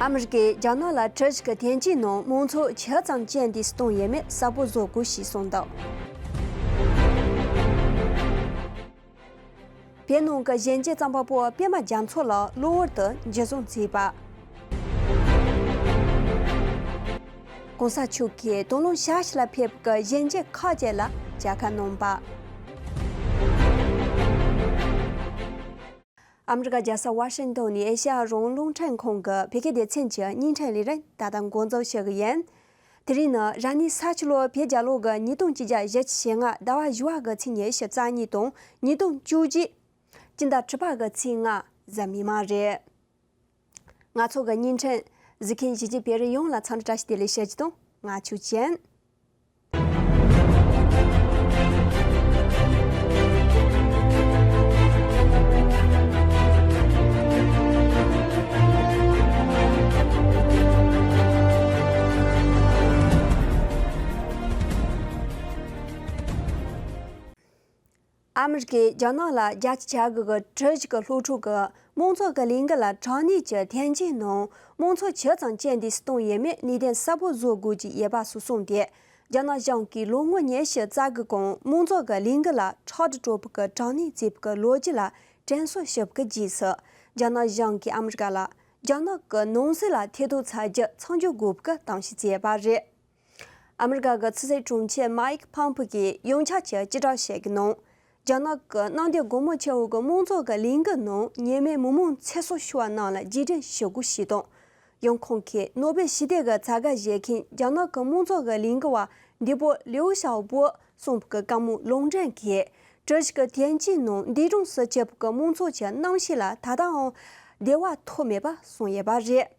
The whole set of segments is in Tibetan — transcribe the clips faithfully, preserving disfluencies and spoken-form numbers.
ཨ་མི་རི་ཀས་རྒྱ་ནག་ལ་གྲུ་བཞི་གི་ཐེ་ཇུས་ནང་དམངས་གཙོ་ཇི་ཙམ་ཅན་དེ་གཏོང་ཡས་མེད་གསལ་པོ་བཟོ་དགོས་ཞེས་གསུངས་འདུག་བོད་ནང་གི་གཞོན་སྐྱེས་རྩོམ་པ་པོ་པད་མ་རྒྱ་མཚོ་ལགས་གློ་བུར་དུ་འཇུ་བཟུང་བྱས་པ། གོང་ས་མཆོག་གིས་དོན་ལུང་ཤར་ཕྱོགས་ལ་ཕེབས་པའི་གཞོན་སྐྱེས་ཁག་ཅིག་ལ་མཇལ་ཁ་གནང་བ། ཨ་མི་རི་ཀ་རྒྱལ་ས་ཝ་ཤིང་ཏོན་ནས་ཨེ་ཤ་ཡ་རང་དབང་རླུང་འཕྲིན་ཁང་གི་བོད་སྐད་སྡེ་ཚན་གྱི་བརྙན་འཕྲིན་ལས་རིམ་ད་ལྟ་འགོ་འཛུགས་བྱེད་ཀྱི་ཡིན། དེ་རིང་ནི་རབ་གནས་ས་ཕྱི་ལོ་བོད་རྒྱལ་ལོ་གི་ཉིས་སྟོང་ཆིག་བརྒྱ་བཞི་བཅུ་ཞེ་ལྔ་ཟླ་བ་བཞི་བ་གི་ཚེས་ཉི་ཤུ་རྩ་གཉིས་དང་ཉིས་སྟོང་བཅུ་བཞི། སྤྱི་ཟླ་དྲུག་པ་གི་ཚེས་ལྔ་གཟའ་མིག་དམར་རེད། ང་ཚོ་གི་བརྙན་འཕྲིན་གཟིགས་མཁན་གཞིས་བྱེས་བོད་རིགས་ཡོངས་ལ་འཚམས་འདྲི་བཀྲ་ཤིས་བདེ་ལེགས་ཞུ་རྒྱུ་དང་། ང་ཆོས་ཅན། ཨ་མི་རི་ཀས་རྒྱ་ནག་ལ་རྒྱ་ཆེ་བྱ་དགའ་གི་གྲུ་བཞི་གི་སློབ་ཕྲུག་གིས་དམངས་གཙོ་གི་ལས་འགུལ་ལ་དྲག་གནོན་གྱི་ཐེ་ཇུས་ནང་དམངས་གཙོ་ཇི་ཙམ་ཅན་དེ་གཏོང་ཡས་མེད་ནུས་ལྡན་གསལ་པོ་བཟོ་དགོས་ཀྱི་ཡོད་པ་སོགས་གསུངས་ཏེ། རྒྱ་ནག་གཞུང་གིས་ལོ་ངོ་ཉི་ཤུ་རྩ་དགུ་གོང་དམངས་གཙོ་གི་ལས་འགུལ་ལ་ཁྲག་དྲི་བྲོ་བོ་གི་དྲག་གནོན་བྱས་པའི་ལོ་རྒྱུས་ལ་དྲན་གསོ་ཞུ་བའི་རྗེས་སུ། རྒྱ་ནག་གཞུང་གིས་ཨ་མི་རི་ཀ་ལ་རྒྱ་ནག་གི་ནང་སྲིད་ལ་ཐེ་གཏོགས་བྱ་རྒྱུ་མཚམས་འཇོག་དགོས་པའི་གཏམ་བཤད་བྱས་པ་རེད། ཨ་མི་རི་ཀ་གི་ཕྱི་སྲིད་དྲུང་ཆེ་མའིག་ཕམ་ཕུ་གིས་ཡོངས་ཁྱབ་ཀྱི་སྤྱི་བསྒྲགས་ཤིག་གི་ནང་། རྒྱ་ནག་གི་གནམ་བདེ་སྒོ་མོ་ཆེ་བོ་གི་དམངས་གཙོ་གི་ལས་འགུལ་ནང་ཉེས་མེད་མི་མང་ཚེ་སྲོག་ཤོར་བ་རྣམས་ལ་རྗེས་དྲན་ཞུ་དགོས་ཞེས་དང་། ཡང་ཁོང་གིས་ནོ་སྦེལ་ཞི་བདེ་གི་བྱ་དགའ་བཞེས་མཁན་རྒྱ་ནག་གི་དམངས་གཙོ་གི་ལས་འགུལ་བ་འདས་པོ་ལིའུ་ཞའོ་པོ་གསུངས་པའི་བཀའ་མོལ་ལུང་འདྲེན་གྱིས། གྲུ་བཞི་གི་ཐེ་ཇུས་ནང་འདས་གྲོངས་སུ་གྱུར་པའི་དམངས་གཙོ་གི་རྣམ་ཤེས་ལ་ད་ལྟའང་བདེ་བ་ཐོབ་མེད་པ་གསུངས་ཡོད་པ་རེད།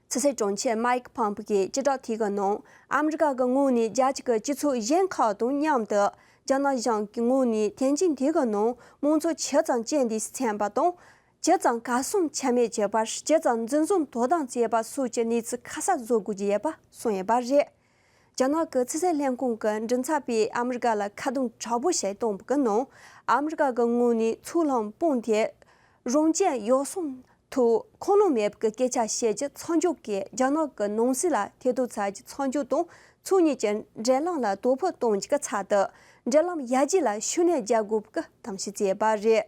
ཕྱི་སྲིད་དྲུང་ཆེ་མའིག་ཕམ་ཕུ་གིས་སྤྱི་བསྒྲགས་དེ་གི་ནང་ཨ་མི་རི་ཀ་གི་ངོས་ནས་རྒྱལ་སྤྱི་གི་སྤྱི་ཚོགས་གཞན་ཁག་དང་མཉམ་དུ་རྒྱ་ནག་གཞུང་གི་ངོས་ནས་ཐེ་ཇུས་དེ་གི་ནང་དམངས་གཙོ་ཇི་ཙམ་ཅན་དེ་ཚན་པ་དང་། ཇི་ཙམ་གར་སོང་ཆ་མེད་བྱས་པ། ཇི་ཙམ་འཛིན་བཟུང་དོ་དམ་བྱས་པ་སོགས་ཀྱི་གནས་ཚུལ་ཁ་གསལ་བཟོ་དགོས་ཀྱི་ཡོད་པ་གསུངས་ཡོད་པ་རེད། རྒྱ་ནག་གི་ཕྱི་སྲིད་ལྷན་ཁང་གི་མགྲིན་ཚབ་པས་ཨ་མི་རི་ཀ་ལ་ཁ་རྡུང་དྲག་པོ་ཞིག་བཏང་པའི་ནང་། ཨ་མི་རི་ཀ་གི་ངོས་ནས་ཚུར་ལམ་སྤུངས་ཏེ། རང་སྐྱོན་ཡོ་བསྲང་ཐོག་ཁུངས་ལུང་མེད་པའི་སྐད་ཆ་བཤད་རྒྱུ་མཚམས་འཇོག་གིས་རྒྱ་ནག་གི་ནང་སྲིད་ལ་ཐེ་གཏོགས་བྱ་རྒྱུ་མཚམས་འཇོག་དང་། ཕྱོགས་གཉིས་ཀྱི་འབྲེལ་ལམ་ལ་དོ་ཕོག་གཏོང་རྒྱུ་གི་ཚབ་ཏུ། འབྲེལ་ལམ་ཡར་རྒྱས་ལ་ཤུགས་སྣོན་རྒྱག་དགོས་པའི་གཏམ་བཤད་བྱས་པ་རེད།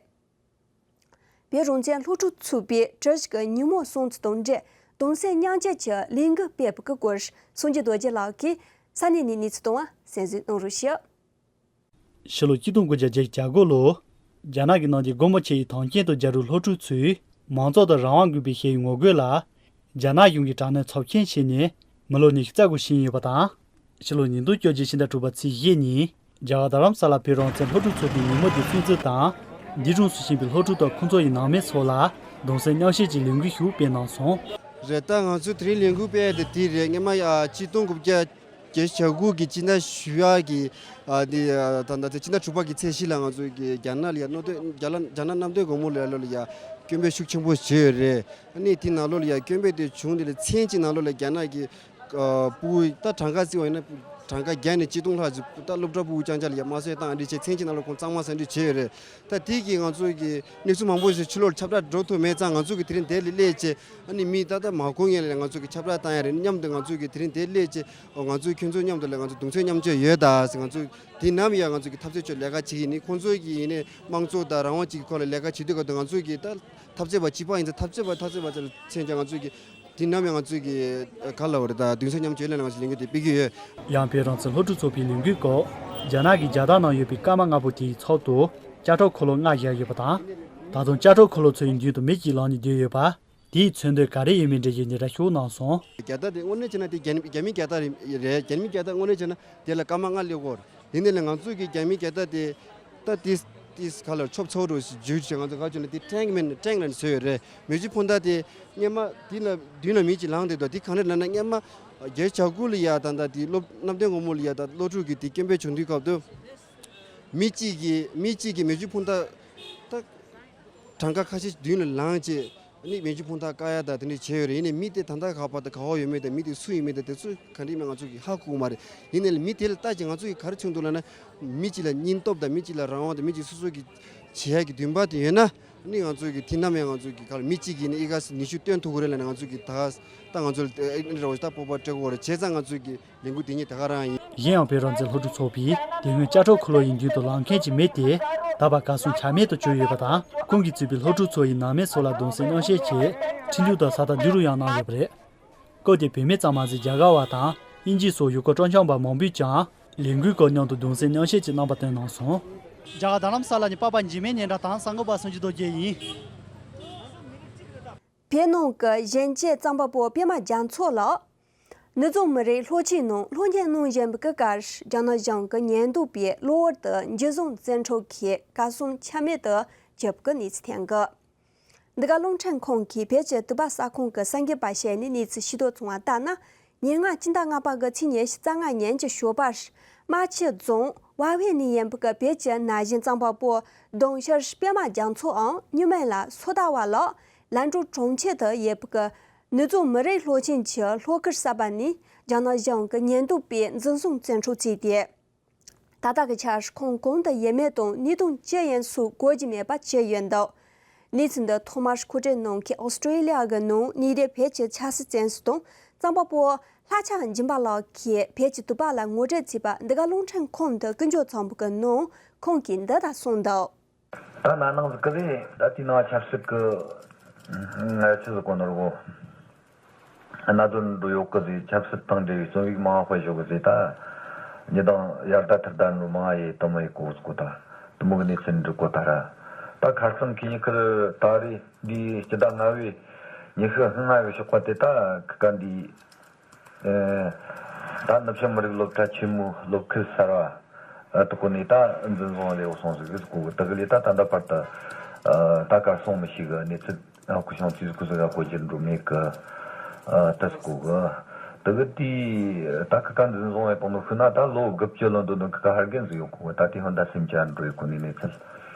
བོད་རང་བཙན་སློབ་ཕྲུག་ཚོགས་པས་གྲུ་བཞི་གི་ཉིན་མོ་སྲུང་བརྩི་དང་འབྲེལ་གདུང་སེམས་མཉམ་སྐྱེད་ཀྱི་ལས་འགུལ་སྤེལ་བའི་སྐོར་སངས་རྒྱས་རྡོ་རྗེ་ལགས་ཀྱིས་ས་གནས་ནས་གནས་ཚུལ་གཏོང་བ་གསན་གཟིགས་གནང་རོགས་ཞུ། ཕྱི་ལོ་ཆིག་སྟོང་དགུ་བརྒྱ་བརྒྱད་ཅུ་གྱ་དགུ་ལོ། རྒྱ་ནག་གི་ནང་གི་སྒོ་མོ་ཆེ་ཡི་ཐང་ཆེན་དུ་རྒྱལ་རོང་སློབ་ཕྲུག་ཚོས་མང་གཙོ་དང་རང་དབང་དགོས་པའི་ཞེས་པའི་ངོ་རྒོལ་ལ། རྒྱ་ནག་གཞུང་གིས་དྲག་གནོན་ཚབས་ཆེན་བྱས་ནས་མི་ལོ་ཉི་ཤུ་རྩ་དགུ་ཕྱིན་ཡོད་པ་དང་། ཕྱི་ལོ་ཉིས་སྟོང་བཅོ་བརྒྱད་ཕྱི་ཟླ་དྲུག་པ་ཚེས་བཞི་ཉིན་རྒྱ་གར་རྡ་རམ་ས་ལ་བོད་རང་བཙན་སློབ་ཕྲུག་ཚོགས་པའི་ཉིན་མོ་དེ་སྲུང་བརྩི་དང་། འདས་གྲོངས་སུ་ཕྱིན་པའི་སློབ་ཕྲུག་དང་ཁོང་ཚོ་ཡི་ནང་མི་ཚོ་ལ་གདུང་སེམས་མཉམ་སྐྱེད་ཀྱི་ལས་འགུལ་ཞིག་སྤེལ་གནང་སོང་། རེད། ད་ང་ཚོ་དེ་རིང་ལས་འགུལ་སྤེལ་ཡ་དེ་དེ་རེད། སྔོན་མ་ཡ་ཆིག་སྟོང་དགུ་བརྒྱ་བརྒྱད་ཅུ་གྱ་དགུ་གི་སྤྱི་ཟླ་བཞི་པ་གི་ཨ་དེ་ཨ་ད་ད་དེ་སྤྱི་ཟླ་དྲུག་པ་གི་ཚེས་བཞི་ལ་ང་ཚོ་གི་རྒྱ་ནག་ལ་ཡ་གནམ་བསྟན་རྒྱ་ལ་རྒྱ་ནག་གནམ་བསྟན་སྒོ་མོ་ལ་ལོ་ལ་ཡ་སྐྱོན་འབོད་ཤུགས་ཆེན་པོ་བྱས་ཡོད་རེད། ཨ་ནི་དེ་ནང་ལོགས་ལ་ཡ་སྐྱོན་འབོད་དེ་བྱུང་དེ་ལ་མཚན་གཅིག་ནང་ལོགས་ལ་རྒྱ་ནག་གི་ཨ་ཕྲུ་གུ་ད་གྲངས་ཀ་བརྩི་བ་ཡིན་ན་གྲངས་ཀ་བརྒྱ་ནས་ཆིག་སྟོང་ལྷག་ཅིག་ད་སློབ་གྲྭ་ཕྲུ་གུ་རྐྱང་རྐྱང་ལ་ཡ་དམར་གསོད་བཏང་འདི་བྱས་མཚན་གཅིག་ནང་ལོགས་ཁོང་གཙང་མ་ཟ་འདི་བྱས་ཡོད་རེད། ད་དེ་གི་ང་ཚོ་གི་གནས་ཚུལ་མང་པོ་ཞིག་ཕྱི་ལོགས་ཁྱབ་བསྒྲགས་འགྲོ་ཐུབ་མེད་ཙང་ང་ཚོ་གི་དེ་རིང་དེ་ལ་སླེབས་བྱས། ཨ་ནི་མི་ད་ལྟ་མ་གོ་མཁན་ལ་ང་ཚོ་གི་ཁྱབ་བསྒྲགས་བཏང་ཡ་རེད། མཉམ་དུ་ང་ཚོ་གི་དེ་རིང་དེ་སླེབས་བྱས་ཨོ་ང་ཚོའི་ཁྱོད་ཚོ་མཉམ་དུ་ལ་ང་ཚོ་གདུང་སེམས་མཉམ་སྐྱེད་ཡོད་ད་ཟེར། ང་ཚོ་དེ་ནམ་ཡང་ང་ཚོ་གི་འཐབ་རྩོད་ཆོས་ལས་ཀ་བྱེད་ཀྱི་ཡིན་ནི། ཁོང་ཚོ་གི་ཡིན་ནི་དམངས་གཙོ་དང་རང་དབང་གཅིག་གི་ཁོ་ལ་ལས་ཀ་བྱེད་དུས་ག་དུས་ང་ཚོ་གི་ད་འཐབ་རྩོད་པ་གཅིག་པ་ཡིན་ཙང་འཐབ་རྩོད་པ་འཐབ་རྩོད་པ་ཚོ་ལ་མཚོན་ཀྱང་ང་ཚོ་གི་དེ་ནམ་ཡང་ང་ཚོ་གི་ག་ལ་བ་རེད། ད་གདུང་སེམས་མཉམ་སྐྱེད་ལ་ང་ཚོ་ལས་འགུལ་དེ་སྤེལ་གྱི་ཡོད། ཡང་བོད་རང་བཙན་སློབ་ཕྲུག་ཚོགས་པའི་ལས་འགུལ་སྐོར་རྒྱ་ནག་གི་རྒྱལ་དར་ནང་ཡོད་པའི་སྐར་མ་ལྔ་པོ་དེའི་ཚབ་ཏུ་ལྕགས་ཁྲབ་འཁོར་ལོ་ལྔ་བཞག་ཡོད་པ་དང་། ད་དུང་ལྕགས་ཁྲབ་འཁོར་ལོ་ཚོའི་མདུན་དུ་མི་གཅིག་ལངས་ནས་སྡོད་ཡོད་པ། དེའི་མཚོན་དོན་ག་རེ་ཡོད་མེད་འགྲེལ་བརྗོད་འདི་འདྲ་ཞུ་གནང་སོང་། རྒྱལ་དར་དེ་དངོས་གནས་བྱས་ན་དེ་རྒྱ་རྒྱ་མིའི་རྒྱལ་དར་རེད། རྒྱ་མིའི་རྒྱལ་དར་དངོས་གནས་བྱས་ན་དེ་ལ་སྐར་མ་ལྔ་སླེབས་ཀྱི་ཡོད་རེད། ཡིན་ནའི་ལས་ང་ཚོ་གི་རྒྱ་མིའི་རྒྱལ་དར་དེ་ད་དེ་དེ་ག་ལ་ཆོབ་ཚ་བོ་འདྲ་ཞིག་བརྗོད་བྱས་ང་ཚོ་ག་བརྗོད་ན་དེ་ཀྲེང་མེན་ཀྲེང་ལ་བཟོས་ཡོད་རེད། མེ་ཆུ་འཕུར་མདའ་དེ་སྔོན་མ་དེ་ལ་མདུན་ལ་མི་གཅིག་ལངས་བསྡད་འདུག་དེ་ག་འདྲ་ལབ་ན་སྔོན་མ་བརྒྱད་ཅུ་གྱ་དགུ་ལ་ཡ་ད་ད་དེ་སློབ་གནམ་བསྟན་སྒོ་མོ་ལ་ཡ་ད་སློབ་ཕྲུག་གི་དེ་སྐྱོན་འབོད་བྱུང་དུས་སྐབས་དུ། མི་གཅིག་གིས་མི་གཅིག་གིས་མེ་ཆུ་འཕུར་མདའ་ད་གྲངས་ཀ་ཁ་ཤས་མདུན་ལ་ལངས་བྱས་ནི་མེ་ཆུ་འཕུར་མདའ་བཀག་ཡ་ད་དེ་འདྲ་བྱས་ཡོད་རེད། ཡིན་ནའི་མི་དེ་ད་ལྟ་ག་པར་དང་ག་པར་ཡོད་མེད་དང་མི་དེ་སུ་ཡིན་མིན་དང་དེ་ཚོ་ག་འདྲ་ཡིན་མིན་ང་ཚོ་གིས་ཧ་གོ་གི་མ་རེད། ཡིན་ནའི་མི་དེ་ལ་ལྟ་བྱས་ང་ཚོ་གིས་ག་རེ་མཚོན་འདུག་ལབ་ན། མི་གཅིག་ལ་སྙིང་སྟོབས་དང་མི་གཅིག་ལ་རང་དབང་དང་མི་གཅིག་སོ་སོ་གི་བྱེད་ཡ་གི་འདུན་པ་དེ་ཡོད་ན། ནི་ང་ཚོའི་གི་དེ་ནམ་ཡང་ང་ཚོའི་གི་ག་ལ་མི་གཅིག་གིས་ནི་ཨི་ག་སི་ཉི་ཤུ་སྟོན་ཐུབ་ཀྱི་རེད་ལབ་ནས་ང་ཚོའི་གི་ད་ག་ད་ང་ཚོ་ལ་ཨེ་འདྲ་བ་ཞིག་ད་སྤོབས་པ་སྤྲད་དགོས་རེད། བྱས་ཙང་ང་ཚོའི་གི་ལས་འགུལ་དེ་ཉིད་དེ་ག་རང་ཡིན། གཞན་ཡང་བོད་རང་བཙན་སློབ་ཕྲུག་ཚོགས་པས་དེ་སྔོན་ལྕགས་སྒྲོག་འཁོར་ལོ་ཡིན་རྒྱུན་དུ་ལངས་མཁན་གྱི་མི་དེ་ད་བར་གར་སོང་ཆ་མེད་དུ་གྱུར་ཡོད་པ་དང་། ཁོང་གིས་གཙོས་པའི་སློབ་ཕྲུག་ཚོ་ཡིས་ནང་མི་ཚོ་ལ་གདུང་སེམས་མཉམ་བསྐྱེད་ཆེད་འཕྲིན་ཐུང་དང་ས་རྟགས་བསྡུ་རུབ་ཡང་གནང་ཡོད་པ་རེད། སྐབས་དེར་བོད་མི་ཙམ་མ་ཟད་རྒྱ་གར་བ་དང་དབྱིན་ཇི་སོགས་ཡུལ་སྐོར་སྤྲོ་འཆམ་པ་མང་པོས་ཀྱང་ལས་འགུལ་སྐབས་མཉམ་དུ་གདུང་སེམས་མཉམ་བསྐྱེད་ཀྱི་རྣམ་པ་བསྟན་གནང་སོང་། རྒྱ་གར་རྡ་རམ་ས་ལ་ནས་པ་ཕ་འཇིགས་མེད་སྙན་གྲགས་དང་གསར་འགོད་པ་སངས་རྒྱས་རྡོ་རྗེ་ཡིན། བོད་ནང་གི་གཞོན་སྐྱེས་རྩོམ་པ་པོ་པད་མ་རྒྱ་མཚོ་ལགས། ནུབ་བྱང་མི་རིགས་སློབ་ཆེན་ནང་སློབ་གཉེར་གནང་བཞིན་པའི་སྐབས་རྒྱ་ནག་གཞུང་གི་ཉེན་རྟོག་པས་གློ་བུར་དུ་འཇུ་བཟུང་བཙན་འཕྲོག་གིས་གར་སོང་ཆ་མེད་དུ་གྱུར་པའི་གནས་ཚུལ་ཐོན་གི། འདི་ག་རླུང་འཕྲིན་ཁང་གིས་བོད་ཀྱི་དུས་བབ་གསར་ཁང་གི་གསར་འགོད་པ་བྱས་ནས་གནས་ཚུལ་ཤེས་རྟོགས་བྱུང་བ་ལྟར་ན། ཉེར་ལྔ་སྤྱི་ཟླ་ལྔ་པ་གི་ཚེས་ཉི་ཤུ་རྩ་ལྔ་ཉིན་གྱི་ཞོགས་པར། རྨ་ཆུ་རྫོང་ཝ་ཝེ་ནས་ཡིན་པའི་བོད་ཀྱི་ན་གཞོན་རྩོམ་པ་པོ་གདུང་ཤར་པད་མ་རྒྱ་མཚོའང་སྔོན་མ་ལ་སོ་ཏ་བ་ལགས་ལན་ཀྲོའུ་གྲོང་ཁྱེར་དུ་ཡོད་པའི་ནུབ་བྱང་མི་རིགས་སློབ་ཆེན་གྱི་སློབ་ཁུལ་གསར་པ་ནས་རྒྱ་ནག་གཞུང་གི་ཉེན་རྟོག་པས་འཛིན་བཟུང་བཙན་འཕྲོག་བྱས་ཏེ། ད་ལྟ་གི་ཆར་ཁོང་གང་དུ་ཡོད་མེད་དང་གནས་སྟངས་ཅི་ཡིན་སོགས་གོ་རྒྱུ་མེད་པ་བྱས་ཡོད་འདུག། གནས་ཚུལ་འདི་ཐོག་མར་མཁོ་སྤྲོད་གནང་མཁན་ཨོ་སི་ཀྲོ་ལི་ཡ་གི་ནང་གནས་སྡོད་བོད་ཀྱི་ཆབ་སྲིད་བཙོན་ཟུར་དང་རྩོམ་པ་པོ་ལྷ་ཆགས་སྦྱིན་པ་ལགས་ཀྱིས་བོད་ཀྱི་དུས་བབ་ལ་ངོ་སྤྲོད་བྱས་པ་འདི་ག་རླུང་འཕྲིན་ཁང་དུ་ཀུན་སྤྱོད་ཚོགས་པ་གི་ནང་ཁོང་གིས་འདི་ལྟར་གསུངས་འདུག། ད་ན་ནིང་ཟིག་གི་རེད། ད་དེའི་ནང་ཆབ་སྲིད་ཀྱི་ང་ཆི་ཟིག་གོ་ནོར་གོ། གནད་དོན་འགྲོ་ཡོད་གི་ཟེར། ཆབ་སྲིད་དང་འབྲེལ་བའི་རྩོམ་ཡིག་མང་བ་སྤེལ་ཞོག་གི་ཟེར། ད་ཉི་དང་ཡར་ད་ཐར་ད་འགྲོ་མང་ཡེ་དུ་མ་ཡེ་གོ་གོ་ད་དུ་མོ་གི་གནས་ཚུལ་འགྲིག་གོ་ད་ར། ད་ཁ་སང་གི་ཉི་ཁར་ད་རེས་འདི་སྤྱི་ཟླ་ལྔ་བའི་ཉི་ཤུ་ལྔ་གི་ཞོགས་པ་དེ་ད་ཁི་ཀ་འདི་ད་ནུབ་བྱང་མི་རིགས་སློབ་གྲྭ་ཆེན་མོའི་སློབ་ཁུལ་གསར་བ་དུ་གོ་ནས་ད་འཛིན་བཟུང་ལས་འོ་སོང་ཟིག་གི་གོ་གི། ད་གི་ལས་ད་ད་ད་བར་དུ་ད་གར་སོང་མི་ཤེས་གི་གནས་ཚུལ། ཨ་ཁུ་ཞང་ཚིས་ཁུ་ཟི་ག་གོ་རྒྱུ་འགྲོ་མེད་གི། ཨ་ཏི་སི་གོ་གི། དེ་གི་དེ་ད་ཁི་ཀ་འཛིན་བཟུང་བའི་དོན་དུ་ཤི་ན་ད་ལོ་དགུ་བཅུ་ལོན་དོན་དུ་ཁི་ཀ་ཧར་གན་ཟིག་ཡོང་གོ་གི། ད་དེ་ཧོན་ད་སེམས་ཅན་འགྲོ་ཡི་གོ་ནི་གནས་ཚུལ་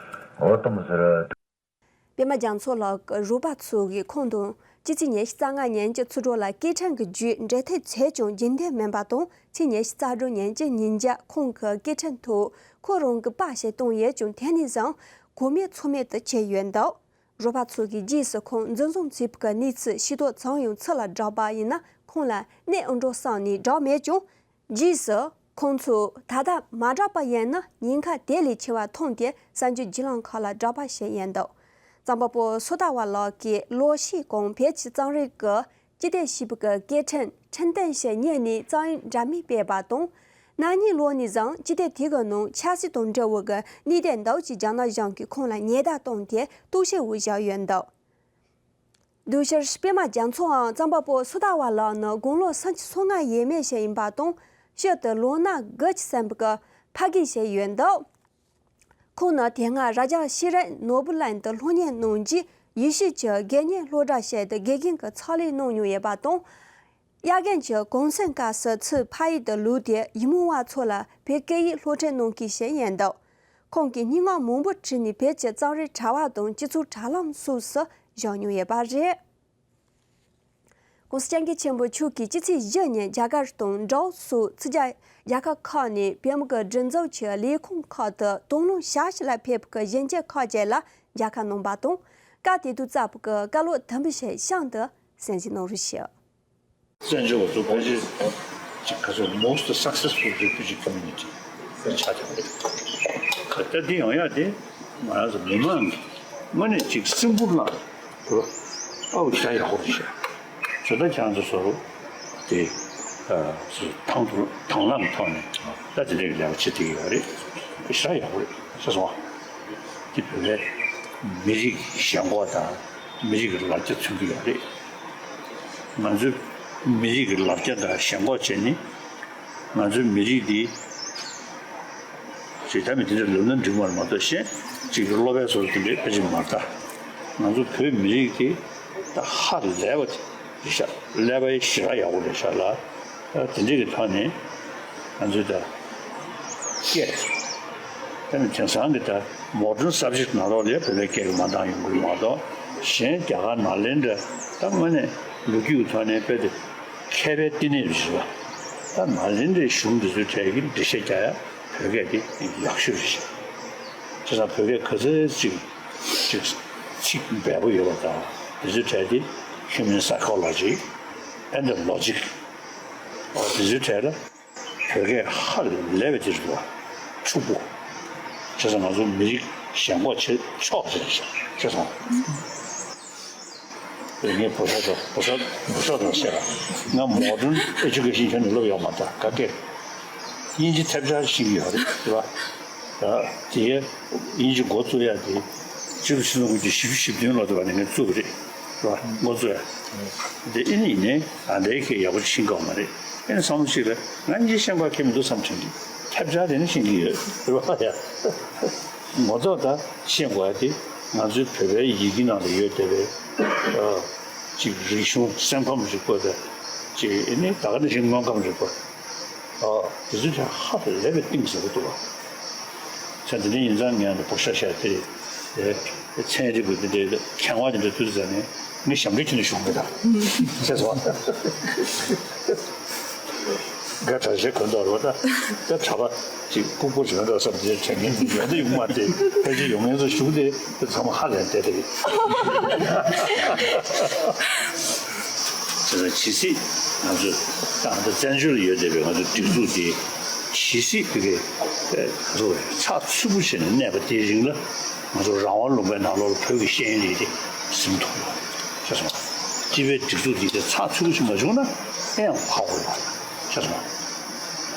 འོ་དུ་མི་ཟེར། པད་མ་རྒྱ་མཚོ་ལགས་ཀྱི་རོགས་པ་ཚོ་གིས་ཁོང་དང་སྤྱི་ཚེས་ཉི་ཤུ་རྩ་ལྔ་ཉིན་གྱི་ཚུར་འགྲོ་ལ་སྐད་འཕྲིན་གྱི་བརྒྱུད་འབྲེལ་མཐུད་བྱས་ཀྱང་རྒྱུན་ལྡན་མིན་པ་དང་། ཚེས་ཉི་ཤུ་རྩ་དྲུག་ཉིན་གྱི་ཉིན་རྒྱབ་ཁོང་གི་སྐད་འཕྲིན་ཐོག་ཁོ་རང་གི་པར་ཞིག་བཏང་ཡོད་ཀྱང་དེ་ནས་བཟུང་གོ་མེད་ཚོར་མེད་དུ་གྱུར་ཡོད་འདུག། རོགས་པ་ཚོ་གིས་རྗེས་སུ་ཁོང་འཛིན་བཟུང་བྱས་པའི་གནས་ཚུལ་ཤེས་རྟོགས་བྱུང་ཡང་ཚུར་ལ་བསྒྲགས་པ་ཡིན་ན་ཁོང་ལ་གནས་འོང་འགྲོ་བསམ་ནས་བསྒྲགས་མེད་ཀྱང་། རྗེས་སུ་ཁོང་ཚོས་ད་ལྟ་མ་བསྒྲགས་པ་ཡིན་ན་ཉེན་ཁ་དེ་ལས་ཆེ་བ་མཐོང་སྟེ་གསར་འགྱུར་བརྒྱུད་ལམ་ཁག་ལ་བསྒྲགས་པ་བྱས་ཡོད་འདུག། རྩོམ་པ་པོ་སོ་ཏ་བ་ལགས་ཀྱིས་ལོ་ཤས་གོང་བོད་ཀྱི་རྩོམ་རིག་གི་སྤྱི་དོན་ཞེས་པའི་སྐད་འཕྲིན་འཕྲིན་སྟེང་ཞིག་གཉེར་ནས་རྩོམ་ཡིག་འདྲ་མིན་སྤེལ་བ་དང་། ན་ནིང་ལོ་ནས་བཟུང་སྤྱི་དོན་དེ་གི་ནང་ཆབ་སྲིད་དང་འབྲེལ་བའི་གནད་དོན་འདུག་ཅེས་རྒྱ་ནག་གཞུང་གིས་ཁོང་ལ་ཉེན་བརྡ་བཏང་སྟེ་རྟོག་ཞིབ་འོག་བཞག་ཡོད་འདུག། གདུང་ཤར་པད་མ་རྒྱ་མཚོའམ་རྩོམ་པ་པོ་སོ་ཏ་བ་ལགས་ནི་དགུང་ལོ་སུམ་ཅུ་སོ་ལྔ་ཡས་མས་ཤིག་ཡིན་པ་དང་། ཕྱིས་སུ་ལོ་ན་དགུ་ཅིག་ཟིན་པའི་ཕ་རྒན་ཞིག་ཡོད་འདུག། ཁོང་ནི་དེ་སྔ་རྭ་རྒྱ་ཤེས་རིག་ནོར་བུ་གླིང་དུ་སློབ་གཉེར་གནང་རྗེས་ཡུལ་ཤུལ་གྱི་དགེ་བསྙེན་སློབ་གྲྭ་ཞིག་ཏུ་དགེ་རྒན་གྱི་ཕྱག་ལས་གནང་མྱོང་ཡོད་པ་དང་། དབྱར་དགུན་གྱི་གུང་སེང་སྐབས་སུ་ཚུར་ཕ་ཡུལ་དུ་ལོག་སྟེ་ཡུལ་མི་བ་ཚོ་ལ་བོད་སྐད་ཡིག་སློབ་ཁྲིད་གནང་མཁན་ཞིག་ཡིན་འདུག། ཁོང་གིས་སྙན་ངག་མང་པོ་བྲིས་ནས་བོད་ཀྱི་རྩོམ་རིག་དྲ་བ་དང་སྤྱི་ཚོགས་དྲ་ལམ་སོགས་སུ་བཞག་མྱོང་ཡོད་པ་རེད། ༸གོང་ས་༸སྐྱབས་མགོན་ཆེན་པོ་མཆོག་གིས་ཕྱི་ཚེས་བཞི་ཉིན་རྒྱ་གར་དང་ལའོ་སོགས་ཕྱི་རྒྱལ་རྒྱལ་ཁབ་ཁག་ནས་བོད་མི་གི་སྒྲིག་འཛུགས་ཀྱི་ལས་ཁུངས་ཁག་ཏུ་དོ་སྣང་བྱ་ཕྱིར་ལ་ཕེབས་པའི་གཞོན་སྐྱེས་ཁག་ཅིག་ལ་མཇལ་ཁ་གནང་བ་དང་། སྐབས་དེ་དུས་བསྩལ་བའི་བཀའ་སློབ་དུམ་བུ་ཞིག་གཤམ་དུ་གསན་གཟིགས་གནང་རོགས་ཞུ། བཙན་བྱོལ་བ་ཚོ་ཕལ་ཆེར་ཅིག་ག་ཚོད་most successful refugee community་ཆགས་ཀྱང་རེད། ད་འདི་ཡོང་ཡག་དེ་ང་རང་ཚོ་མི་མང་གི་དངོས་གནས་ཅིག་སེམས་ཁུར་གནང་དགོས། ཨའུ་ཞེ་དྲག་ཡག་པོ་རེད་ཤག། བཟོ་ལྟ་ཁྱེད་རང་ཚོ་བཟོ་རོགས་དེ་ཨ་དང་དུ་དང་བླངས་ཐོག་ནས་ད་དེ་འདྲའི་ལས་ཀ་བྱེད་བསྡད་ཀྱི་ཡོད་རེད། ཞེ་དྲག་ཡག་པོ་རེད་ཤག་སོང་ཨ། དེ་བོད་པའི་མི་རིགས་ཞེན་ཁོག་དང་མི་རིགས་ཀྱི་ལ་རྒྱ་མཚོན་གྱི་ཡོད་རེད། ང་ཚོའི་མི་རིགས་ཀྱི་ལ་རྒྱ་དང་ཞེན་ཁོག་བྱས་ནས་ང་ཚོའི་མི་རིགས་འདི་ཞེ་དྲག་མི་དེ་འདྲ་ལབ་ན་འགྲིག་མ་རེད་མ་གཏོགས་གཞན་གཅིག་གི་སློབ་པའི་སོ་སོ་དེ་འདྲའི་ཕལ་ཆེར་མ་རེད། ད་ང་ཚོ་བོད་མི་རིགས་དེ་ད་ཧ་ལས་པ་དེ་རེད་ཤག། ཀླད་པ་ཡི་ཞེ་དྲག་ཡག་པོ་རེད་ཤག་ལ། ད་དེ་འདྲའི་གི་ཐོག་ནས་ང་ཚོས་ད་སྐད་ད་ནི་དེང་སང་གི་ད་modern subject་ནང་ལོགས་ལ་བོད་པའི་སྐད་ཀྱི་མ་འདང་ཡོང་གི་མ་གཏོགས་གཞན་རྒྱ་གར་ནཱ་ལེནྡྲ་ད་དངོས་གནས་ལོ་རྒྱུས་ཀྱི་ཐོག་ནས་དཔེ་དེ་མཁས་པའི་བསྟི་གནས་རེད་པ། ད་ནཱ་ལེནྡྲའི་གཞུང་འདི་ཚོའི་གྲས་ཀྱི་འགྲེལ་བཤད་རྒྱག་ཡ་བོད་སྐད་དེ་ཡག་ཤོས་རེད་ཤག། བྱས་ཙང་བོད་སྐད་ག་ཚོད་ཅིག་ཅིག་ ཚིག་འབེལ་པོ་ཡོད་པ་དང་། དེ་ཚོའི་གྲས་དེ་Human Psychology and Logic། འོ་དེ་ཚོའི་གྲས་ལ་བོད་སྐད་ཧ་ལས་པའི་དེ་རེད་འདུག་བ། ཕྱུག་པོ། བྱས་ཙང་ང་ཚོ་མི་རིགས་ཞེན་ཁོག་ཆེ་ཆོག་ཟེར་ཤག་བྱས་ཙང་། ངས་བོད་ཤོག་དང་བོད་ཤོག་བོད་ཤོག་དང་བཤད་པ། ང་Modern Education ཁྱོན་ནས་སློབ་ཡོད་མ་རེད། ག་གེ་དབྱིན་ཇི་ཐབས་ཆག་ཤེས་ཀྱི་ཡོད་རེད། རེད་པ། ད་དེ་དབྱིན་ཇི་འགོ་བཙུགས་ཡ་དེ་ཆིག་སྟོང་ཆིག་སྟོང་དགུ་བརྒྱ་བཞི་བཅུ་ཞེ་བདུན་ལོ་དེ་བ་ནས་ངས་བཙུགས་པ་རེད། རེད་པ། འགོ་བཙུགས་ཡ་དེ་ཨེ་ནི་ཡིན་ནའི་ཨ་འདྲའི་ཁྱད་ཡག་པོ་ཤེས་ཀྱི་ཡོད་མ་རེད། ཨེ་ནི་བསམ་བློ་གཅིག་ལ་ང་དབྱིན་ཇི་ཤེས་ཁོ་ཁྱད་མི་འདུག་བསམ་དྲན་གྱི། ཐབས་ཆག་དེ་ནི་ཤེས་ཀྱི་ཡོད། རེད་པ། ཡ། ངོ་ཐོག་ད་ཤེས་དགོས་ཡ་དེ་ང་ཚོའི་བོད་པའི་ཡི་གེ་ནང་ལ་ཡོད་བསྡད་པའི་ཨ་ཅིག་རིག་གཞུང་སེམས་ཁམས་རིག་པ་དང་ཅིག་ཨེ་ནི་ད་ག་ནང་བཞིན་དངོས་ཁམས་རིག་པ། ཨ་དེ་ཚོའི་གྲས་ཧ་ལས་པའི་གཏིང་ཟབ་པོ་འདུག་བ། ཚེ་འདི་ནས་ཡིན་ཙང་ངས་འདི་བོད་ཤོག་བཤད་དེ་རེད། ཚན་རིག་པ་འདི་འདྲའི་མཁས་དབང་དེ་འདྲ་ཐུག་ཙང་ནས་ངས་ཞབས་འདྲེན་ཁྱོན་ནས་ཞུ་གི་མེད་ད། ཤེས་སོང་ཨ། ག་གྲྭ་ཆས་གོན་ཐོག་རེད་པ། ད་ད་གྲྭ་པ་ཅིག་ལྐུགས་པ་ཞིག་ཡོང་འདྲ་བསམ་དེ་དྲན་མཁན་ཡོང་དུ་ཡོང་མ་དེ། ཕལ་ཆེར་ཡོང་མཁན་ཚོ་ཞུགས་དེ་དེ་ཚང་མ་ཧ་ལས་བསྡད་དེ་རེད། བྱས་ཙང་ཇི་སྲིད་ང་ཚོ་ད་ལྟ་བཙན་བྱོལ་ལ་ཡོད་བསྡད་པའི་ང་ཚོ་སྒྲིག་འཛུགས་དེ་ཇི་སྲིད་བོད་ཀྱི་ང་ཚོ་ཚགས་ཚུད་པོ་བྱས་ནས་གནས་པ་དེའི་རིང་ལ་ང་ཚོ་རང་དབང་ལུང་པའི་ནང་ལོགས་ལ་བོད་ཀྱི་ཤེས་ཡོན་དེ་ཟིན་ཐུབ་ཡོད་ཤེས་སོང་། སྤྱི་པའི་སྒྲིག་འཛུགས་འདི་ཚགས་ཚུད་པོ་ཞིག་མ་བྱུང་ན་ཨེ་ཡང་ཕར་འོང་ཡོད་ཤེས་སོང་།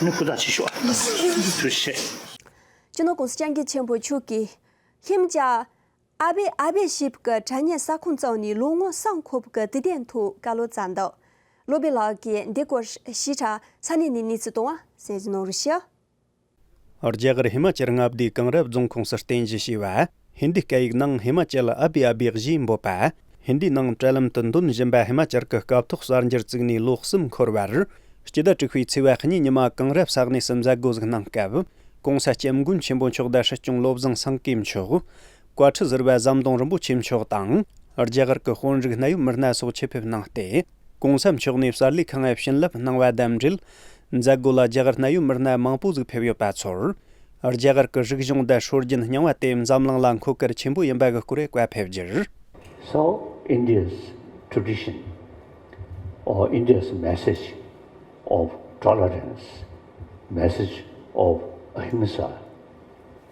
ནི་ཧུར་ཐག་བྱེད་ཤོག་ཐུགས་རྗེ་ཆེ། སྤྱི་ནོར་༸གོང་ས་༸སྐྱབས་མགོན་ཆེན་པོ་མཆོག་གིས་ལྷིང་འཇགས་ཨ་བེ་ཨ་བེ་ཞེས་པའི་དྲ་བརྙན་གསར་ཁང་བཙུགས་ནས་ལོ་ངོ་གསུམ་འཁོར་བའི་དུས་སྟོན་ཐོག་བཀའ་སློབ་སྩལ་འདུག་སློབ་དཔོན་ལགས་ཀྱིས་འདི་སྐོར་ཞིབ་ཕྲ་ས་གནས་ནས་གནས་ཚུལ་བཏང་བ་གསན་གཟིགས་གནང་རོགས་ཞུ། རྒྱ་གར་ཧི་མ་ཅལ་མངའ་སྡེའི་ཀང་རབ་རྫོང་ཁོངས་སུ་རྟེན་གཞི་བྱས་པ་ཧིན་དི་སྐད་ཡིག་ནང་ཧི་མ་ཅལ་ཨ་བི་ཨ་བི་ཞེས་འབོད་པ། ཧིན་དིའི་ནང་དྲ་ལམ་དུ་འདོན་བཞིན་པ་ཧི་མ་ཅལ་གྱི་སྐབས་ཐོག་གསར་འགྱུར་བཙུགས་ནས་ལོ་གསུམ་འཁོར་བར། སྤྱི་ཟླ་དྲུག་པའི་ཚེས་པ་གཉིས་ཉི་མ་ཀང་རབ་ས་གནས་སུ་མཛད་སྒོ་ཞིག་གནང་སྐབས། ༸གོང་ས་༸སྐྱབས་མགོན་ཆེན་པོ་མཆོག་དང་སྲིད་སྐྱོང་བློ་བཟང་སེང་གེ་མཆོག་བཀའ་ཁྲི་ཟུར་པ་ཟམ་གདོང་རིན་པོ་ཆེ་མཆོག་དང་། རྒྱ་གར་གྱི་དཔོན་རིགས་གནད་ཡོད་མི་སྣ་སོགས་ཆེད་ཕེབས་གནང་སྟེ། ༸གོང་ས་མཆོག་ནས་གསར་ལས་ཁང་ལ་བྱིན་རླབས་གནང་བ་དང་འབྲེལ། མཛད་སྒོ་ལ་རྒྱ་གར་གནད་ཡོད་མི་སྣ་མང་པོ་ཞིག་ཕེབས་ཡོད་པ་ཚོར། རྒྱ་གར་གྱི་རིག་གཞུང་དང་སྲོལ་རྒྱུན་རྙིང་བ་དེ་འཛམ་གླིང་ལ་མཁོ་གལ་ཆེན་པོ་ཡིན་པ་གི་སྐོར་བཀའ་ཕེབས་རྒྱུར། So, India's tradition or India's message of tolerance, message of ahimsa,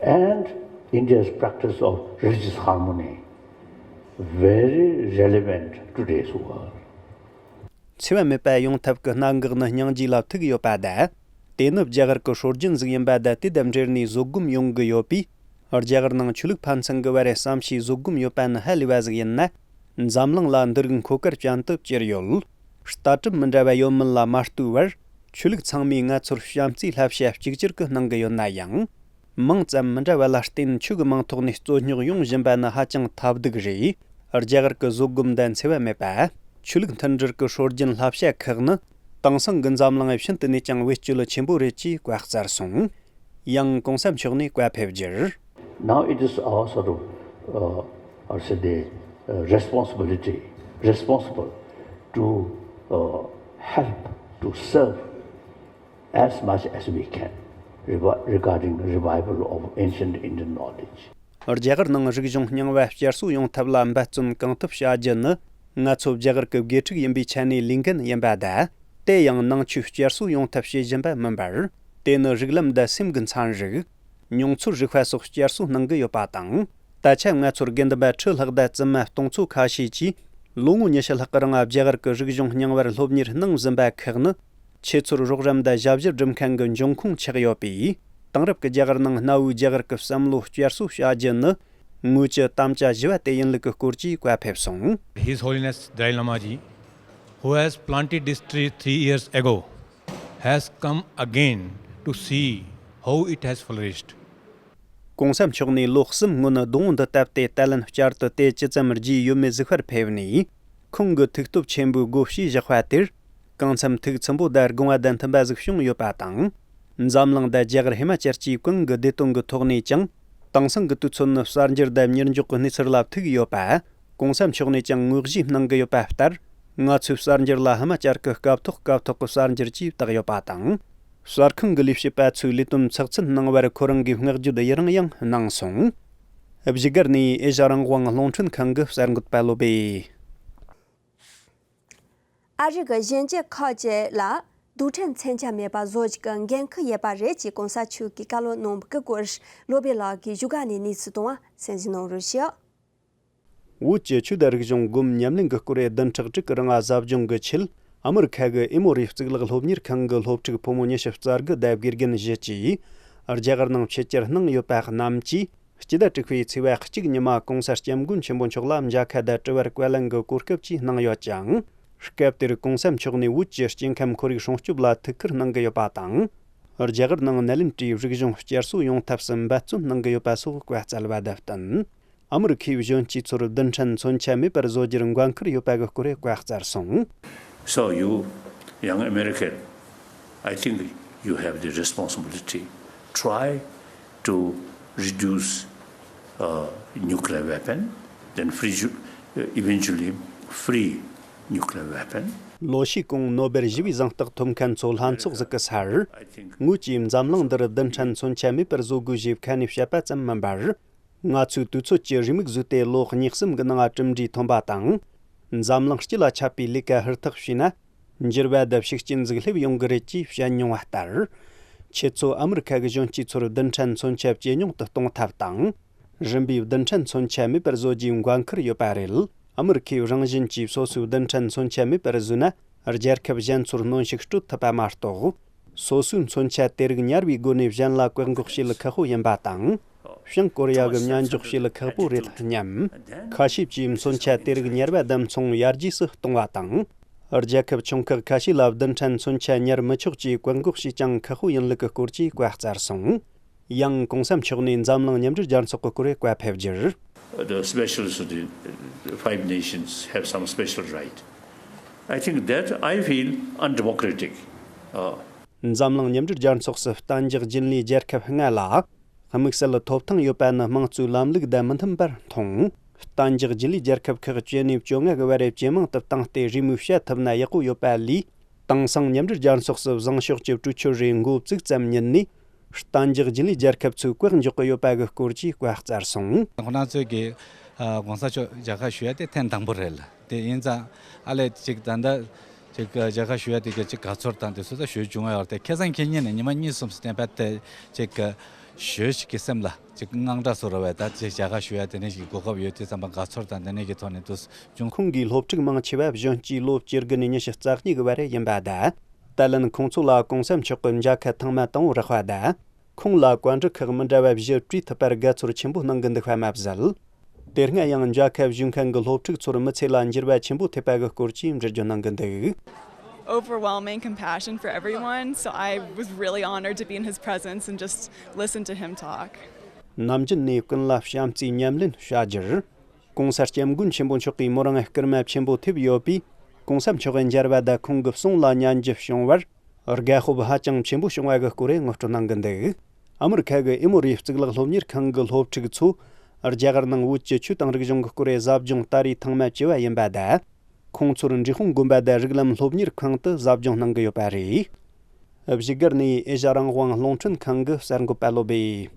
and India's practice of religious harmony very relevant to today's world. འཚེ་བ་མེད་པ་ཡོང་ཐབས་ཀྱི་གནད་འགག་ནི་སྙིང་རྗེ་ལ་ཐུག་ཡོད་པ་དང་། དེ་ནི་རྒྱ་གར་གྱི་སྲོལ་རྒྱུན་ཞིག་ཡིན་པ་དང་། དེ་དང་འབྲེལ་ནས་བཟོད་སྒོམ་ཡོང་གི་ཡོད་པས། རྒྱ་གར་ནང་ཆོས་ལུགས་ཕན་ཚུན་གྱི་བར་བསམ་ཤེས་བཟོད་སྒོམ་ཡོད་པ་ནི་ཧ་ལས་པ་ཞིག་ཡིན་ན། འཛམ་གླིང་ལ་འདི་རིགས་མཁོ་གལ་ཅན་དུ་གྱུར་ཡོད། ལྟ་གྲུབ་མི་འདྲ་བ་ཡོད་མིན་ལ་མ་ལྟོས་པར། ཆོས་ལུགས་ཚང་མས་ང་ཚོར་བྱམས་བརྩེའི་བསླབ་བྱ་གཅིག་གྱུར་གྱིས་གནང་གི་ཡོད་ན་ཡང་། མིང་ཙམ་མི་འདྲ་བ་ལ་བརྟེན་ཆོས་ཀྱི་མིང་ཐོག་ནས་རྩོད་རྙོག་ཡོང་བཞིན་པ་ནི་ཧ་ཅང་ཐབས་སྡུག་རེད། རྒྱ་གར་གྱི་བཟོད་སྒོམ་དང་འཚེ་བ་མེད་པ། ཆོས་ལུགས་མཐུན་སྒྲིལ་གྱི་སྲོལ་རྒྱུན་བསླབ་བྱ་ཁག་ནི། དེང་སང་གི་འཛམ་གླིང་ཤིན་ཏུ་ནས་ཀྱང་བེད་སྤྱོད་ཆེན་པོ་རེད་ཅེས་བཀའ་སྩལ་སོང་། ཡང་གོང་ས་མཆོག་ནས་བཀའ་ཕེབས་རྒྱུར། Now it is our sort of, uh, I should say, uh, responsibility, responsible to, uh, help to serve as much as we can revi- regarding revival of ancient Indian knowledge. རྒྱ་གར་ནང་རིག་གཞུང་རྙིང་བ་བསྐྱར་གསོ་ཡོང་ཐབས་ལ་འབད་བརྩོན་གང་ཐུབ་བྱ་རྒྱུ་ནི། ང་ཚོ་རྒྱ་གར་གྱི་དགེ་ཕྲུག་ཡིན་པའི་ཆ་ནས་ལས་འགན་ཡིན་པ་དང་། དེ་ཡང་ནང་ཆོས་བསྐྱར་གསོ་ཡོང་ཐབས་བྱེད་བཞིན་པ་མིན་པར། དེ་ནི་རིགས་ལམ་དང་སེམས་ཀྱི་ཚན་རིག་མྱོང་ཚོར་རིག་པ་སོགས་བསྐྱར་གསོ་གནང་གི་ཡོད་པ་དང་། ད་ཆ་ང་ཚོར་དགེ་འདུན་པ་ཁྲི་ལྷག་དང་བཙུན་མ་སྟོང་ཚོ་ཁ་ཤས་ཀྱིས་ལོ་ངོ་ཉི་ཤུ་ལྷག་གི་རིང་རྒྱ་གར་གྱི་རིག་གཞུང་རྙིང་བར་སློབ་གཉེར་གནང་བཞིན་པ་ཁག་ནི། ཁྱེད་ཚོར་རོགས་རམ་དང་ཞབས་ཞུ་སྒྲུབ་མཁན་གྱི་འབྱུང་ཁུངས་ཆགས་ཡོད་པས། དེང་རབས་ཀྱི་རྒྱ་གར་ནང་གནའ་བོའི་རྒྱ་གར་གྱི་བསམ་བློ་བསྐྱར་གསོ་བྱ་རྒྱུ་ནི། དངོས་ཀྱི་དམ་བཅའ་བཞི་པ་དེ་ཡིན་ལུགས་ཀྱི་སྐོར་གྱིས་བཀའ་ཕེབས་སོང་། His Holiness Dalai Lama ji, who has planted this tree three years ago, has come again to see how it has flourished. གོང་ས་མཆོག་ནས་ལོ་གསུམ་སྔོན་སྡོང་བོ་འདི་བཏབ་སྟེ་ད་ལན་བསྐྱར་དུ་དེ་ཇི་ཙམ་རྒྱས་ཡོད་མེད་གཟིགས་པར་ཕེབས་ནས། ཁོང་གི་ཐུགས་སྟོབས་ཆེན་པོའི་སྒོ་ཕྱེས་བཞག་པ་དེར། གང་འཚམ་ཐུགས་ཚིམ་པོ་དང་དགོངས་པ་དང་མཐུན་པ་ཞིག་བྱུང་ཡོད་པ་དང་། འཛམ་གླིང་དང་རྒྱ་གར་ཧི་མ་ཅལ་གྱིས་གོང་གི་བདེ་དོན་གྱི་ཐོག་ནས་ཀྱང་། དེང་སང་གི་དུས་ཚོད་ནི་གསར་འགྱུར་དང་མྱུར་མགྱོགས་ཀྱི་གནས་ཚུལ་ལ་ཐུག་ཡོད་པ། གོང་ས་མཆོག་ནས་ཀྱང་དངོས་གཞི་གནང་གི་ཡོད་པ་ལྟར། ང་ཚོས་གསར་འགྱུར་ལ་ཧི་མ་ཅལ་གྱི་སྐབས་ཐོག་སྐབས་ཐོག་གི་གསར་འགྱུར་ཅེས་བཏགས་ཡོད་པ་དང་། གསར་ཁང་གི་ལས་བྱེད་པ་ཚོས་ལས་དོན་ཚགས་ཚུད་གནང་བར་ཁོ་རང་གིས་བསྔགས་བརྗོད་ཡི་རང་ཡང་གནང་སོང་། བཞུགས་སྒར་ནས་ཨེ་ཤ་རང་དབང་རླུང་འཕྲིན་ཁང་གི་གསར་འགོད་པ་བློ་བྷེ། ཨ་རི་གི་གཞོན་སྐྱེས་ཁག་ཅིག་ལ་རྡུལ་ཕྲན་མཚོན་ཆ་མེད་པ་བཟོ་རྒྱུ་གི་འགན་ཁུར་ཡོད་པ་རེད་ཅེས་གོང་ས་མཆོག་གིས་བཀའ་སློབ་གནང་བའི་སྐོར་བློ་བྷེ་ལགས་ཀྱིས་བཞུགས་སྒར་ནས་གནས་ཚུལ་བཏང་བ་གསན་གཟིགས་གནང་རོགས་ཞུ། བོད་ཀྱི་ཆོས་དང་རིག་གཞུང་སྒོམ་ཉམས་ལེན་གྱི་སྐོར་བདུན་ཕྲག་དྲུག་གི་རིང་ལ་ཟབ་སྦྱོང་གི་ཆེད། ཨ་མི་རི་ཁ་གི་ཨེ་མོ་རི་གཙུག་ལག་སློབ་གཉེར་ཁང་གི་སློབ་ཕྲུག་ཕོ་མོ་ཉི་ཤུ་རྩ་དགུ་དང་དགེ་རྒན་བཞི་བཅས་རྒྱ་གར་ནང་ཕྱི་གྱར་གནང་ཡོད་པ་རྣམས་ཀྱིས་སྤྱི་ཟླ་དྲུག་པའི་ཚེས་པ་གཅིག་ཉིན་མ་གོང་ས་སྐྱབས་མགོན་ཆེན་པོ་མཆོག་ལ་མཇལ་ཁ་དང་དྲི་བར་བཀའ་ལན་གྱི་གོ་སྐབས་བཅས་གནང་ཡོད་ཅིང་། སྐབས་དེར་གོང་ས་མཆོག་ནས་བོད་ཀྱི་སྐྱེ་ཁམས་ཁོར་ཡུག་སྲུང་སྐྱོབ་ལ་ཐུགས་ཁུར་གནང་གི་ཡོད་པ་དང་། རྒྱ་གར་ནང་ནཱ་ལེནྡྲའི་རིག་གཞུང་བསྐྱར་གསོ་ཡོང་ཐབས་སུ་འབད་བརྩོན་གནང་གི་ཡོད་པ་སོགས་བཀའ་སྩལ་བ་དང་བསྟུན། ཨ་མི་རི་ཁའི་གཞོན་སྐྱེས་ཚོར་རྡུལ་ཕྲན་མཚོན་ཆ་མེད་པར་བཟོ་རྒྱུར་འགན་ཁུར་ཡོད་པ་གི་སྐོར་བཀའ་སྩལ་སོང་། So you, young American, I think you have the responsibility. Try to reduce uh, nuclear weapon, then free, uh, eventually free nuclear weapon. ལོ་ཤས་གོང་ནོ་སྦེལ་ཞི་བའི་གཟེངས་རྟགས་ཐོབ་མཁན་ཚོ་ལྷན་ཚོགས་ཟིག་གི་སར། ངོས་ཀྱིས་འཛམ་གླིང་འདིར་རྡུལ་ཕྲན་མཚོན་ཆ་མེད་པར་བཟོ་དགོས་ཞེས་ཁ་ནས་བཤད་པ་ཙམ་མིན་པར། ང་ཚོས་དུས་ཚོད་ཀྱི་རེའུ་མིག་བཟོས་ཏེ་ལོ་གཉིས་གསུམ་གྱི་ནང་གྲུབ་འབྲས་ཐོན་པ་དང་། འཛམ་གླིང་སྤྱི་ལ་ཆ་བའི་ལས་ཀ་ཧུར་ཐག་བྱས་ན། འགྱུར་བ་དང་ཤུགས་རྐྱེན་ཟིག་སླེབས་ཡོང་གི་རེད་ཅེས་བཤད་མྱོང་བ་ལྟར། ཁྱེད་ཚོ་ཨ་མི་རི་ཁ་གི་གཞོན་སྐྱེས་ཚོར་རྡུལ་ཕྲན་མཚོན་ཆ་ཇེ་ཉུང་དུ་གཏོང་ཐབས་དང་། རིམ་པས་རྡུལ་ཕྲན་མཚོན་ཆ་མེད་པར་བཟོ་རྒྱུའི་འགན་ཁུར་ཡོད་པ་རེད། ཨ་མི་རི་ཁས་རང་བཞིན་གྱིས་སོ་སོའི་རྡུལ་ཕྲན་མཚོན་ཆ་མེད་པར་བཟོས་ན། རྒྱལ་ཁབ་གཞན་ཚོར་གནོན་ཤུགས་སྤྲོད་ཐུབ་པ་མ་གཏོགས། སོ་སོའི་མཚོན་ཆ་དེ་རིགས་ཉར་བའི་སྒོ་ནས་གཞན་ལ་བཀག་འགོག་བྱེད་ཁག་པོ་ཡིན་པ་དང་། བྱང་ཀོ་རི་ཡ་གི་མཉམ་འཇོག་བྱེད་ཁག་པོ་རེད་སྙམ། ཁ་ཤས་ཀྱིས་མཚོན་ཆ་དེ་རིགས་ཉར་བ་དང་མཚུངས་ཡར་རྒྱས་སུ་གཏོང་བ་དང་། རྒྱལ་ཁབ་ཆུང་ཁག་ཁ་ཤས་ལ་རྡུལ་ཕྲན་མཚོན་ཆ་ཉར་མི་ཆོག་ཅེས་བཀག་འགོག་བྱས་ཀྱང་ཁག་པོ་ཡིན་ལུགས་ཀྱི་སྐོར་གྱི་བཀའ་སྩལ་སོང་། ཡང་གོང་ས་མཆོག་ནས་འཛམ་གླིང་མཉམ་འབྲེལ་རྒྱལ་ཚོགས་ཀྱི་སྐོར་བཀའ་ཕེབས་རྒྱུར། The specials of the five nations have some special right. I think that I feel undemocratic. Uh, འཛམ་གླིང་མཉམ་འབྲེལ་རྒྱལ་ཚོགས་སུ་གཏན་འཇགས་རྒྱུན་ལས་རྒྱལ་ཁབ་ལྔ་ལ་དམིགས་བསལ་ཐོབ་ཐང་ཡོད་པ་ནི་དམངས་གཙོའི་ལམ་ལུགས་དང་མི་མཐུན་པར་མཐོང་། གཏན་འཇགས་རྒྱུན་ལས་རྒྱལ་ཁབ་ཁག་བཅུ་ནས་བཅོ་ལྔ་གི་བར་ཇེ་མང་དུ་བཏང་སྟེ་རེའུ་མིག་བཤད་ཐུབ་ན་ཡག་པོ་ཡོད་པ་ལས། དེང་སང་མཉམ་འབྲེལ་རྒྱལ་ཚོགས་སུ་བཟང་ཕྱོགས་ཀྱི་གྲོས་ཆོད་རེ་འགོ་བཙུགས་ཙམ་ཉིད་ནས། གཏན་འཇགས་རྒྱུན་ལས་རྒྱལ་ཁབ་ཚོས་བཀག་འཇོག་གི་ཡོད་པ་གི་སྐོར་གྱི་བཀའ་སྩལ་སོང་། ཁོང་རྣམ་ཚོས་ཀྱིས་ཨ་གོང་ས་མཆོག་མཇལ་ཁ་ཞུ་ཡ་དེ་ཐེངས་དང་པོ་རེད་ལ། དེ་ཡིན་ཙང་ཨ་ལས་ཅིག་ད་ལྟ་ཅིག་མཇལ་ཁ་ཞུ་ཡ་དེ་གི་ཅིག་དགའ་ཚོར་དང་དེ་ཚོ་ད་ཞུ་བྱུང་ཡོད་རེད། དེ་ཁ་སང་ཁེ་ཉིན་ནས་ཉི་མ་གཉིས་གསུམ་བསྟན་པ་དེ་ཅིག་ཞུ་ཞིག་གི་སེམས་ལ་ཅིག་དངངས་སྐྲག་བཟོ་ར་བས་ད་ཅིག་མཇལ་ཁ་ཞུ་ཡ་དེ་ནས་ཞིག་གོ་སྐབས་ཡོད་དུས་ཙམ་པ་དགའ་ཚོར་དང་དེ་ནས་ཀྱི་ཐོག་ནས་འདུག་བྱུང་། ཁོང་གིས་སློབ་ཕྲུག་མང་ཆེ་བ་གཞོན་སྐྱེས་ལོ་བཅུ་དགུ་ནས་ཉི་ཤུ་རྩ་གཉིས་ཀྱི་བར་ཡིན་པ་དང་། ད་ལན་ཁོང་ཚོ་ལ་གོང་ས་མཆོག་གི་མཇལ་ཁ་ཐེངས་མ་དང་པོ་རག་པ་དང་། ཁོང་ལ་བཀའ་འདྲི་ཁག་མི་འདྲ་བ་བཞི་དྲིས་ཐུབ་པར་དགའ་ཚོར་ཆེན་པོ་གནང་གི་འདུག་པ་མ་ཟད། དེ་སྔ་ཡང་མཇལ་ཁ་ཞུ་མཁན་གྱི་སློབ་ཕྲུག་ཚོར་མི་ཚེ་ལ་འགྱུར་བ་ཆེན་པོ་ཐེབས་པ་གི་སྐོར་གྱི་འགྲེལ་བརྗོད་གནང་གི་འདུག། Overwhelming compassion for everyone, so I was really honored to be in his presence and just listen to him talk. ནམ་རྒྱུན་ནས་ཀུན་ལ་བྱམས་བརྩེའི་ཉམས་ལེན་བྱ་རྒྱུར། གོང་ས་སྐྱབས་མགོན་ཆེན་པོ་མཆོག་གིས་མོ་རང་སྐར་མ་ཆེན་པོ་ཐེབས་ཡོད་པས། གོང་ས་མཆོག་གི་མཇལ་བ་དང་ཁོང་གི་གསུང་ལ་ཉན་རྒྱུ་བྱུང་བར། དགའ་སྤོབས་ཧ་ཅང་ཆེན་པོ་བྱུང་བ་གི་སྐོར་ངོ་སྤྲོད་གནང་གི་འདུག། ཨ་མི་རི་ཁ་གི་ཨེ་མོ་རི་གཙུག་ལག་སློབ་གཉེར་ཁང་གི་སློབ་ཕྲུག་ཚོ། རྒྱ་གར་ནང་བོད་ཀྱི་ཆོས་དང་རིག་གཞུང་གི་སྐོར་ཟབ་སྦྱོང་ད་རེས་ཐེངས་མ་བཅུ་བ་ཡིན་པ་དང་། ཁོང་ཚོར་འབྲས་སྤུངས་དགོན་པ་དང་རིགས་ལམ་སློབ་གཉེར་ཁང་དུ་ཟབ་སྦྱོང་གནང་གི་ཡོད་པ་རེད། བཞུགས་སྒར་ནས་ཨེ་ཤ་རང་དབང་རླུང་འཕྲིན་ཁང་གི་གསར་འགོད་པ་བློ་བྷེ།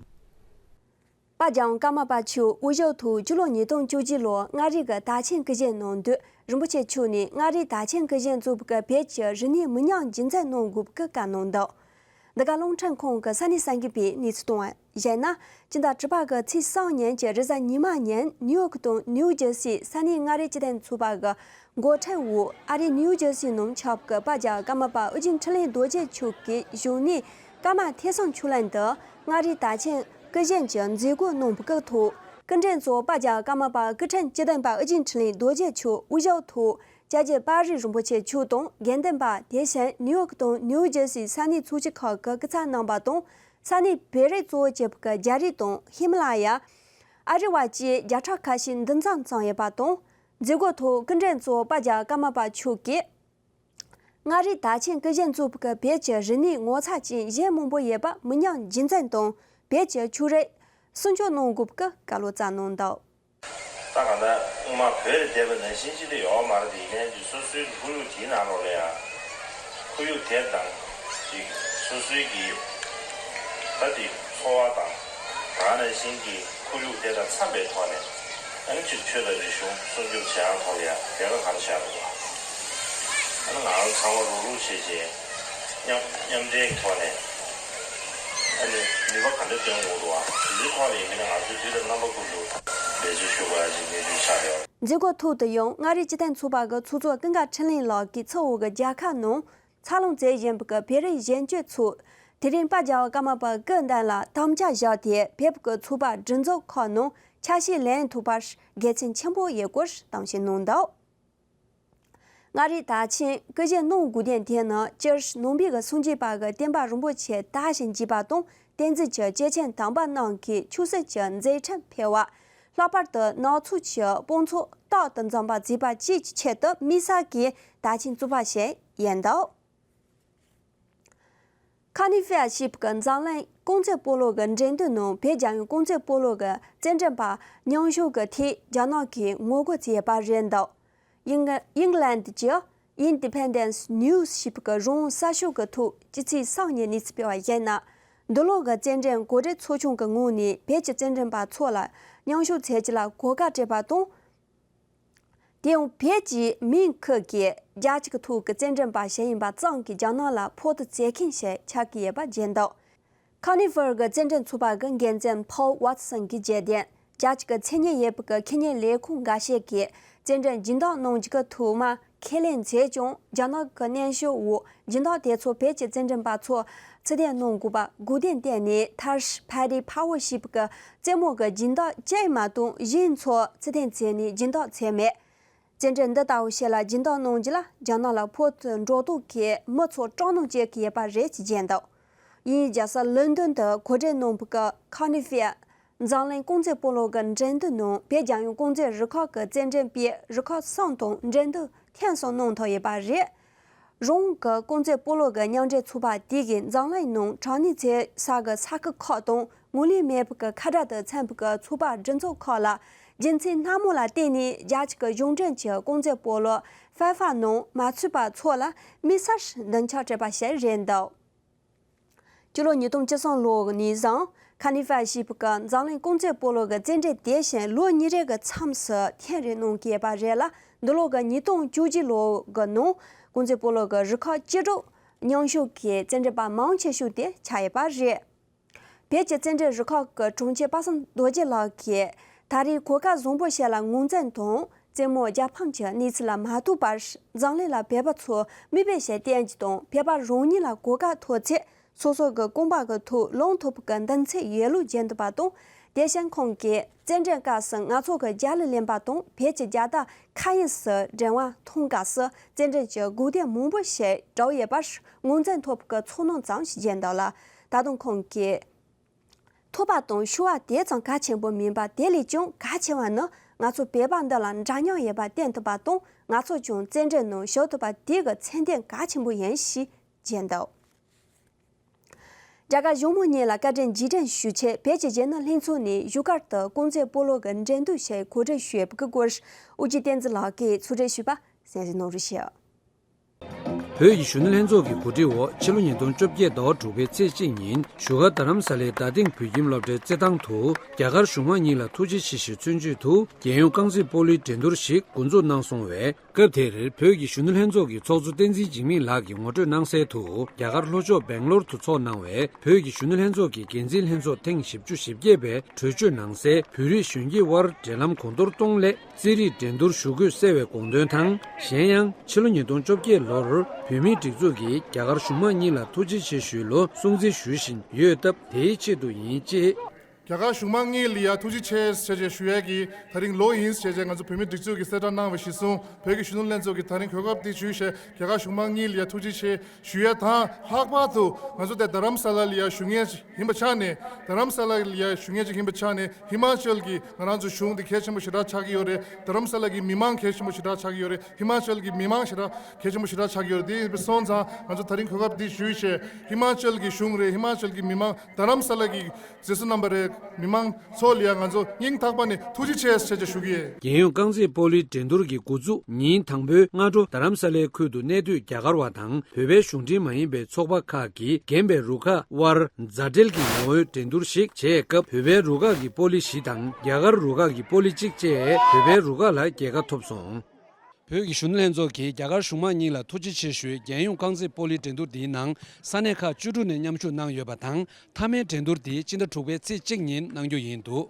པ་རྒྱལ་ཀརྨ་པ་མཆོག་དབུས་ཞབས་ཐོག་སྤྱི་ལོ་ཉིས་སྟོང་བཅུ་གཅིག་ལོར་མངའ་རིས་ཀྱི་དར་ཆེན་སྐུ་བཞེངས་གནང་དུས། རིན་པོ་ཆེ་མཆོག་ནས་མངའ་རིས་དར་ཆེན་སྐུ་བཞེངས་གཙོས་པའི་བོད་ཀྱི་རིག་གནས་མི་ཉམས་རྒྱུན་འཛིན་གནང་དགོས་པའི་བཀའ་གནང་འདུག། འདི་ག་རླུང་འཕྲིན་ཁང་གི་ས་གནས་གསར་འགོད་པས་གནས་ཚུལ་བཏང་བར་བྱས་ན། སྤྱི་ཟླ་དྲུག་པ་གི་ཚེས་གསུམ་ཉིན་གྱི་རེས་གཟའ་ཉི་མ་ཉིན་ནིའུ་ཡོག་དང་ནིའུ་ཇར་སིའི་ས་གནས་མངའ་རིས་སྤྱི་མཐུན་ཚོགས་པ་གི་འགོ་ཁྲིད་འོག་ཨ་རིའི་ནིའུ་ཇར་སི་ནང་ཆགས་པའི་པ་རྒྱལ་ཀརྨ་པ་ཨོ་རྒྱན་འཕྲིན་ལས་རྡོ་རྗེ་མཆོག་གིས་གཞུང་ནས་ཀརྨ་ཐོས་བསམ་ཆོས་གླིང་དུ་མངའ་རིས་དར་ཆེན་སྐུ་བཞེངས་ཀྱི་མཛད་སྒོ་གནང་བའི་ཐོག། སྐུ་མགྲོན་གཙོ་བོ་པ་རྒྱལ་ཀརྨ་པ་སྐུ་ཕྲེང་བཅུ་བདུན་པ་ཨོ་རྒྱན་འཕྲིན་ལས་རྡོ་རྗེ་མཆོག་དབུས་ཞབས་ཐོག་སྐྱབས་རྗེ་དཔལ་རི་རིན་པོ་ཆེ་མཆོག་དང་དགེ་འདུན་པ། དེ་བཞིན་ནིའུ་ཡོག་དང་ནིའུ་ཇར་སིའི་ས་གནས་ཚོགས་སྐྱིད་ཁག་གི་སྐུ་ཚབ་རྣམ་པ་དང་། ས་གནས་བོད་རིགས་གཙོ་བོ་བྱས་པའི་རྒྱ་རིགས་དང་ཧི་མ་ལ་ཡ། ཨ་རི་བ་བཅས་བརྒྱ་ཕྲག་ཁ་ཤས་འདུ་འཛོམས་བྱུང་ཡོད་པ་དང་། མཛད་སྒོའི་ཐོག་སྐུ་མགྲོན་གཙོ་བོ་པ་རྒྱལ་ཀརྨ་པ་མཆོག་གིས། མངའ་རིས་དར་ཆེན་སྐུ་བཞེངས་གཙོས་པའི་བོད་ཀྱི་རིག་གནས་ངོ་མཚར་ཅན་གཞན་མང་པོ་ཡོད་པ་མི་ཉམས་རྒྱུན་འཛིན་དང་། བོད་ཀྱི་ཆོས་རིག་སྲུང་སྐྱོབ་གནང་དགོས་པའི་བཀའ་སློབ་སྩལ་གནང་འདུག། ད་གང་ལྟར་སྔོན་མ་བོད་ལ་བསྡད་པ་ནང་བཞིན་ཅི་འདྲ་ཡོད་མ་རེད་དེ། ཡིན་ནའི་འདི་སོ་སོའི་གི་ཁོར་ཡུག་དེའི་ནང་ལོགས་ལ་ཡང་ཁོར་ཡུག་དེ་དང་ཅིག་སོ་སོའི་གི་ད་དེ་འཚོ་བ་དང་ད་ག་ནང་བཞིན་གྱི་ ཁོར་ཡུག་དེ་དང་འཚམ་པའི་ཐོག་ནས་ཨ་ནི་ཅིག་ཆོས་དང་རིག་གཞུང་སྲུང་སྐྱོབ་བྱེད་ཡག་ཐོག་ལ་ཡང་འགན་ལ་ག་རེ་བཞག་འདུག་བ། ཨ་ནི་ང་རང་ཚང་མ་རུག་རུག་བྱེད་བྱེད་མཉམ་མཉམ་འབྲེལ་གྱི་ཐོག་ནས་ཨ་ནི་ནུས་པ་ག་འདྲ་བཏོན་དགོས་འདུག་བ། དེ་ཚོའི་ཐོག་ལ་ཡིན་ན་ང་ཚོས་དུས་དང་རྣམ་པ་ཀུན་ཏུ་འབད་རྩོལ་ཞུ་དགོས་ཡ་ཅིག་གནས་ཚུལ་ཆགས་ཡོད། མཛད་སྒོ་ཐོག་ཏུ་ཡང་མངའ་རིས་སྤྱི་མཐུན་ཚོགས་པ་གི་ཚོགས་གཙོ་ཀུན་དགའ་འཕྲིན་ལས་ལགས་ཀྱིས་ཚུར་འོག་གི་རྒྱལ་ཁབ་ནང་འཚར་ལོངས་མཛད་བཞིན་པའི་བོད་རིགས་གཞོན་སྐྱེས་ཚོས་དེ་རིང་དཔལ་རྒྱལ་བ་ཀརྨ་པ་སྐུ་མདུན་ལ་དམ་བཅའ་བཞག་སྟེ་བོད་ཀྱི་ཚོགས་པ་སྒྲིག་འཛུགས་ཁག་ནང་ཆ་ཤས་ལེན་ཐུབ་པར་དགེ་མཚན་ཆེན་པོ་ཡོད་སྐོར་གཏམ་བཤད་གནང་འདུག། མངའ་རིས་དར་ཆེན་སྐུ་བཞེངས་གནང་དགོས་དོན་དེ་ནི་སྤྱིར་ནང་པའི་གི་སངས་རྒྱས་པ་གི་བསྟན་པ་རིན་པོ་ཆེ་དར་ཞིང་རྒྱས་པ་དང་། བསྟན་འཛིན་གྱི་སྐྱེས་ཆེན་དམ་པ་རྣམས་ཀྱི་ཆོས་སྲིད་ཀྱི་མཛད་འཕྲིན་འཕེལ་བ། ལྷག་པར་དུ་ནག་ཚོགས་ཀྱི་དཔུང་ཚོགས་རྟག་ཏུ་འཛོམས་པ་མཛད་པ་བཅས་ཀྱི་ཆེད་དུ་དམིགས་བསལ་གྱིས་དར་ཆེན་བཙུགས་པ་ཞིག་ཡིན་འདུག། ཁ་ནི་ཧྥེ་ཞེས་པའི་འཛམ་གླིང་རྐང་རྩེད་སྤོ་ལོ་གི་འགྲན་བསྡུར་ནང་བོད་རྒྱལ་ཡོངས་རྐང་རྩེད་སྤོ་ལོ་གི་རྩེད་འགྲན་པ་ཉམས་ཞིབ་ཀྱི་ཐད་རྒྱ་ནག་གིས་ངོ་རྒོལ་བྱས་པ་རེད་འདུག། ཨིང་ཨིང་ལན་གྱི་Independence News ཞེས་པའི་གཞུང་གསར་ཤོག་གི་ཐོག་སྤྱི་ཚེས་གསུམ་ཉིན་གནས་ཚུལ་སྤེལ་བ་ཡིན་ན། འདི་ལོ་གི་རྩེད་འགྲན་གོ་སྒྲིག་ཚོགས་ཆུང་གི་ངོས་ནས་བོད་ཀྱི་རྩེད་འགྲན་པ་ཚོ་ལ་མཉམ་ཞུགས་བྱེད་རྒྱུ་ལ་གོ་སྐབས་སྤྲད་པ་དང་། དེ་ཡང་བོད་ཀྱི་མིང་ཁུལ་གྱི་རྒྱལ་སྤྱི་གི་ཐོག་གི་རྩེད་འགྲན་པ་ཞིག་ཡིན་པ་ཙམ་གྱིས་རྒྱ་ནག་ལ་ཕོག་ཐུག་བྱེད་མཁན་ཞིག་ཆགས་ཀྱི་ཡོད་པ་བརྗོད་འདུག། ཁ་ནི་ཧྥེ་གི་རྩེད་འགྲན་ཚོགས་པ་གི་འགན་འཛིན་Paul Watson གྱིས་བརྗོད་དོན། རྒྱལ་སྤྱི་གི་མཚན་སྙན་ཡོད་པའི་གི་ཁེ་ཉེན་ལས་ཁུངས་འགའ་ཤས་ཀྱིས་རྩེད་འགྲན་སྦྱིན་བདག་གནང་རྒྱུ་གི་ཐོག་མ་ཁས་ལེན་མཛད་ཀྱང་། རྒྱ་ནག་གི་སྙན་ཞུ་འོག་སྦྱིན་བདག་དེ་ཚོ་བོད་ཀྱི་རྩེད་འགྲན་པ་ཚོ་ཚུར་འཐེན་གནང་དགོས་པ་དགོས་དོན་བསྟན་ནས། མཐར་Paddy Power ཞེས་པའི་གི་རྩེད་མོ་གི་སྦྱིན་བདག་གཅིག་མ་གཏོགས་གཞན་ཚོ་ཚུར་འཐེན་བྱས་ནས་སྦྱིན་བདག་བྱས་མེད། རྩེད་འགྲན་འདི་ལྟ་བུ་ཞིག་ལ་སྦྱིན་བདག་གནང་རྒྱུ་ལ་རྒྱ་ནག་ལ་ཕོག་ཐུག་འགྲོ་ལྡོག་གིས་མི་ཚོ་སྐྲག་སྣང་སྐྱེ་གི་ཡོད་པ་རེད་ཅེས་བརྗོད་འདུག། དབྱིན་ཡུལ་རྒྱལ་ས་ལོན་ཌོན་དུ་གོ་སྒྲིག་གནང་བའི་གི་ཁ་ནི་ཧྥེ་འཛམ་གླིང་རྐང་རྩེད་སྤོ་ལོ་གི་འགྲན་བསྡུར་ནང་བོད་རྒྱལ་ཡོངས་རྐང་རྩེད་རུ་ཁག་གི་རྩེད་འགྲན་པའི་རུ་ཁག་གསུམ་དང་འགྲན་བསྡུར་ཐེངས་གསུམ་གནང་ཐུབ་ཡོད་པ་རེད། རང་གི་རྐང་རྩེད་སྤོ་ལོ་གི་མཉམ་འབྲེལ་ཚོགས་པ་དེ་གིས་འཛམ་གླིང་ནང་གྲངས་ལས་འདས་ས་གི་ས་ཁུལ་ཁག་དང་ངོས་ལེན་མེད་པའི་གི་ཁ་བྲལ་དུ་ཚུད་པའི་གི་ཚོགས་པ་སྒྲིག་འཛུགས་ཁག་ལ་རྒྱུ་མཚན་སྣ་མང་ལ་བརྟེན་ནས་རྒྱལ་སྤྱི་གི་གཞུང་འབྲེལ་གྱི་རྐང་རྩེད་སྤོ་ལོ་ཧྥེ་ཧྥ་ནང་མ་ཚུད་པ་ཚོ་ལ་དམིགས་བསལ་མདུན་ཆ་སྤྲད་པ་ཞིག་རེད་འདུག། སྤྱི་ལོ་ཉིས་སྟོང་བཅུ་གསུམ་ལོ་ནས་བཟུང་ཁ་ནི་ཧྥེ་ཞེས་པའི་གི་འཛམ་གླིང་རྐང་རྩེད་སྤོ་ལོ་གི་རྩེད་འགྲན་དེ་བཞིན་ལོ་གཉིས་རེ་གི་མཚམས་སུ་ཐེངས་རེ་གནང་གི་ཡོད་པ་རེད་ལ། འདི་ལོ་གི་ཉིས་སྟོང་བཅུ་གཅིག་ལོ་གི་ནང་རྐང་རྩེད་སྤོ་ལོ་གི་རུ་ཁག་བཅུ་དྲུག་མཉམ་ཞུགས་ཀྱིས་རྩེད་འགྲན་པ་མང་ཆེ་ཤོས་དེ་ཆགས་ཡོད་པ་རེད། བོད་ཀྱི་རྩེད་འགྲན་རུ་ཁག་གི་དྲུང་ཆེ་པ་སངས་རྡོ་རྗེ་ལགས་ཀྱིས་ད་རེས་གོ་སྐབས་བཟང་པོ་ཞིག་ལ་ངོས་འཛིན་དང་། རྩེད་མོ་རྒྱལ་ཕམ་གྱི་གནས་ཚུལ་ལ་མ་ལྟོས་པར་འཛམ་གླིང་ལ་བོད་པ་ཚོ་མིག་དཔེ་ཞིག་བསྟན་རྒྱུ་དང་། བོད་པ་རང་ཉིད་ལ་གོ་སྐབས་ཐོབ་ཚེ་སོ་སོ་གི་རྐང་པ་གི་ཐོག་ལངས་ཐུབ་པའི་གི་མདུན་ཚད་ཡོད་ལུགས་བརྗོད་འདུག་པ་དང་། དེ་བཞིན་ཁོང་གིས་རྩེད་འགྲན་སྐབས་སུ་ང་ཚོ་གི་རྒྱལ་གླུ་ལེན་པ་དང་བོད་ཀྱི་རྒྱལ་དར་མཁའ་དབྱིངས་སུ་བསྒྲེངས་པ་མཐོང་སྐབས་སུ་རྩེད་འགྲན་གྱི་དགོས་དོན་མང་པོ་ཞིག་གྲུབ་ཡོད་པར་ངོས་འཛིན་ཐོབ་པའི་གི་ཚོར་སྣང་ཙམ་ཞིག་བརྗོད་འདུག་ལ། ད་དུང་ཁོང་གིས། ཐོབ་པ་དང་ཤུགས་པ་དེ་ཙམ་གལ་ཆེན་པོ་མིན་པ། དེ་ལས་ཀྱང་གལ་ཆེ་བ་ནི་ང་ཚོ་བོད་པ་འདི་ལ་འདྲ་མཉམ་ཡོད་པ་བསྟན་ཐུབ་པ་དང་། ང་ཚོ་ཀྱང་རྩེད་འགྲན་ནང་ཞུགས་ཐུབ་པ་དེ་གི་མཚོན་དོན་གལ་ཆེན་པོ་ཡིན་ཞེས་བརྗོད་འདུག། རྒྱ་གར་གཞུང་མང་གཉིས་ལ་བཀའ་དྲིན་རྗེས་དྲན་ཞུ་ཆེད་བོད་ཀྱི་གཞོན་ནུ་ལྷན་ཚོགས་ནས་བཞུགས་སྒར་དུ་རྐང་རྩེད་སྤོ་ལོ་གི་འགྲན་བསྡུར་ཞིག་གོ་སྒྲིག་ཞུས་པའི་སྐོར་དབུ་ཁྲིད་བསྟན་འཛིན་ལགས་ཀྱིས་ཚོགས་གཙོས་ཞུས་པ་གསན་གཟིགས་གནང་རོགས་ཞུ། བོད་ཀྱི་གཞོན་ནུ་ལྷན་ཚོགས་ཀྱི་གོ་སྒྲིག་འོག་ཕྱི་ལོ་ཉིས་སྟོང་བཅོ་བརྒྱད་ཟླ་བ་དྲུག་པའི་ཚེས་གཅིག་ཉིན་བཞུགས་སྒར་རྡ་རམ་ས་ལའི་རྡ་སྟེང་བོད་ཁྱིམ་སློབ་གྲྭའི་རྩེད་ཐང་དུ་རྒྱ་གར་གཞུང་མང་གཉིས་ལ་ཐུགས་རྗེ་ཆེ་ཞུའི་མཚོན་བརྗོད་དུ་རྒྱལ་ཡོངས་རྐང་རྩེད་སྤོ་ལོའི་འགྲན་བསྡུར་ཞིག་འགོ་འཛུགས་གནང་སོང་བས། སྐབས་དེར་བོད་ཀྱི་གཞོན་ནུ་ལྷན་ཚོགས་ཀྱི་ཚོགས་གཙོ་བསྟན་འཛིན་འཇིགས་མེད་ལགས་ཀྱིས་ངོ་སྤྲོད་གནང་གསལ་དུ། རྒྱ་གར་ལྷོ་ཕྱོགས་སྦེང་ལོར་དུ་འཚོགས་གནང་བའི་བོད་ཀྱི་གཞོན་ནུ་ལྷན་ཚོགས་ཀྱི་འགན་འཛིན་ལྷན་ཚོགས་ཐེངས་བཞི་བཅུ་ཞེ་བརྒྱད་པའི་གྲོས་ཆོད་ནང་གསལ། བོད་རིགས་གཞོན་སྐྱེས་དབར་འབྲེལ་ལམ་གོང་མཐོར་གཏོང་སླད་རྩེད་རིགས་འགྲན་བསྡུར་ཞུ་དགོས་གསལ་བའི་དགོངས་དོན་དང་། གཞན་ཡང་ཕྱི་ལོ་ཉིས་སྟོང་བཅོ་བརྒྱད་ལོར་བོད་མིའི་སྒྲིག་འཛུགས་ཀྱིས་རྒྱ་གར་གཞུང་མང་གཉིས་ལ་ཐུགས་རྗེ་ཆེ་ཞུའི་ལོ་སྲུང་བརྩི་ཞུ་བཞིན་ཡོད་སྟབས། དེའི་ཆེད་དུ་ཡིན་ཅེས། རྒྱ་གར་གཞུང་མང་གཉིས་ལ་ཡ་ཐུགས་རྗེ་ཆེ་ཞེས་བྱས་ཞུ་ཡས་ཀྱི་ད་རིང་ལོ་ཡིན་ཞེས་བྱས་ང་ཚོ་བོད་མིའི་སྒྲིག་འཛུགས་ཀྱིས་གསལ་བསྒྲགས་གནང་བ་གཞིར་བཟུང་། བོད་ཀྱི་གཞོན་ནུ་ལྷན་ཚོགས་ཀྱིས་ད་རིང་གོ་སྐབས་འདི་ཞུས་ཞེས་རྒྱ་གར་གཞུང་མང་གཉིས་ལ་ཡ་ཐུགས་རྗེ་ཆེ་ཞུ་ཡས་དང་། ལྷག་པར་དུ་ང་ཚོ་དེ་རྡ་རམ་ས་ལ་ལ་ཡ་བཞུགས་མཁན་ཞིག་ཡིན་པ་ཆ་ནས། རྡ་རམ་ས་ལ་ལ་ཡ་བཞུགས་མཁན་ཞིག་ཡིན་པ་ཆ་ནས་ཧི་མ་ཅལ་གྱི་ང་རང་ཚོ་གཞུང་འདི་གལ་ཆེན་པོ་ཞེ་དྲག་ཆགས་ཀྱི་ཡོད་རེད། རྡ་རམ་ས་ལ་གི་མི་མང་གལ་ཆེན་པོ་ཞེ་དྲག་ཆགས་ཀྱི་ཡོད་རེད། ཧི་མ་ཅལ་གྱི་མི་མང་ཞེ་དྲག་གལ་ཆེན་པོ་ཞེ་དྲག་ཆགས་ཀྱི་ཡོད་རེད། དེ་ཡིན་པ་སོང་ཙང་ང་ཚོ་ད་རིང་གོ་སྐབས་འདི་ཞུས་ཞེས་ཧི་མ་ཅལ་གྱི་གཞུང་རེད། ཧི་མ་ཅལ་གྱི་མི་མང་རྡ་རམ་ས་ལ་གི་མཛེས་བཟོ་རྣམ་པ་རེད། མི་མང་ཚོ་ལ་ཡང་ང་ཚོ་སྙིང་ཐག་པ་ནས་ཐུགས་རྗེ་ཆེ་ཞེས་ཞུ་གི་ཡོད། རྒྱལ་ཡོངས་རྐང་རྩེད་སྤོ་ལོའི་འགྲན་བསྡུར་གྱི་འགོ་འཛུགས་ཉིན་དང་པོའི་སྔ་དྲོ་རྡ་རམ་ས་ལའི་ཁུལ་དུ་གནས་སྡོད་རྒྱ་གར་བ་དང་བོད་པའི་གཞུང་འབྲེལ་མ་ཡིན་པའི་ཚོགས་པ་ཁག་གིས་རྒན་པའི་རུ་ཁག་དབར་མཛའ་འབྲེལ་གྱི་ངོ་བོའི་འགྲན་བསྡུར་ཞིག་བྱས་སྐབས། བོད་པའི་རུ་ཁག་གི་སྤོ་ལོ་བཞི་དང་རྒྱ་གར་རུ་ཁག་གི་སྤོ་ལོ་གཅིག་བཅས་བོད་པའི་རུ་ཁག་ལ་རྒྱལ་ཁ་ཐོབ་སོང་། བོད་ཀྱི་གཞོན་ནུ་ལྷན་ཚོགས་ཀྱིས་རྒྱ་གར་གཞུང་མང་གཉིས་ལ་ཐུགས་རྗེ་ཆེ་ཞུའི་རྒྱལ་ཡོངས་རྐང་རྩེད་སྤོ་ལོའི་འགྲན་བསྡུར་འདིའི་ནང་ས་གནས་ཁག་བཅུ་དྲུག་ནས་མཉམ་ཞུགས་གནང་ཡོད་པ་དང་། མཐའ་མའི་འགྲན་བསྡུར་འདི་སྤྱི་ཟླ་དྲུག་པའི་ཚེས་གཅིག་ཉིན་གནང་རྒྱུ་ཡིན་འདུག།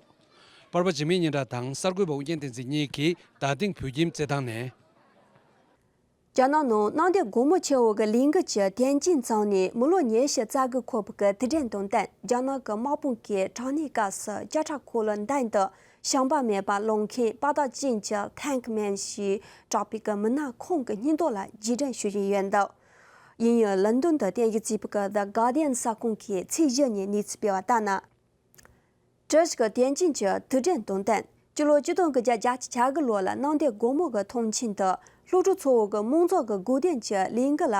པར་པ་འཇིགས་མེད་སྙན་གྲགས་དང་གསར་འགོད་པ་ཨུ་རྒྱན་བསྟན་འཛིན་གཉིས་ཀྱིས་རྡ་སྟེང་བོད་ཁྱིམ་རྩེད་ཐང་ནས། རྒྱ་ནག་ནང་གནམ་བདེ་སྒོ་མོ་ཆེ་བོ་གི་གླིང་གི་ཆུ་ཐེན་ཅིན་རྫོང་ནས་མི་ལོ་ཉི་ཤུ་རྩ་དགུ་འཁོར་བ་གི་དུས་དྲན་དང་བསྟུན། རྒྱ་ནག་གི་དམག་དཔུང་གིས་བྲང་སྣེའི་སྐབས་སུ་ལྕགས་ཁྲ་འཁོར་ལོ་མདུན་དུ་ཞིང་པ་མེད་པར་ལངས་མཁན་པ་ཏ་ཅིན་གྱི་ཐེང་མེན་ཞེས་གྲགས་པའི་གི་མི་སྣ་ཁོང་གི་སྙིང་སྟོབས་ལ་རྗེས་དྲན་ཞུ་བཞིན་ཡོད་འདུག། དབྱིན་ཡུལ་ལོན་ཌོན་དུ་རྟེན་གཞི་བྱས་པའི་གི་The Guardian གསར་ཁང་གིས་ཚེས་བཞི་ཉིན་གནས་ཚུལ་སྤེལ་བ་ལྟར་ན། ཀྲེ་ཞིག་གི་ཐེན་ཅིན་གྱི་དུས་དྲན་དང་བསྟུན། སྤྱི་ལོ་ཆིག་སྟོང་དགུ་བརྒྱ་བརྒྱད་ཅུ་གྱ་དགུ་ལོ་ལ་གནམ་བདེ་སྒོ་མོ་གི་ཐང་ཆེན་དུ་སློབ་ཕྲུག་ཚོ་བོ་གི་དམངས་གཙོ་གི་དགོས་འདུན་གྱི་ལས་འགུལ་ལ་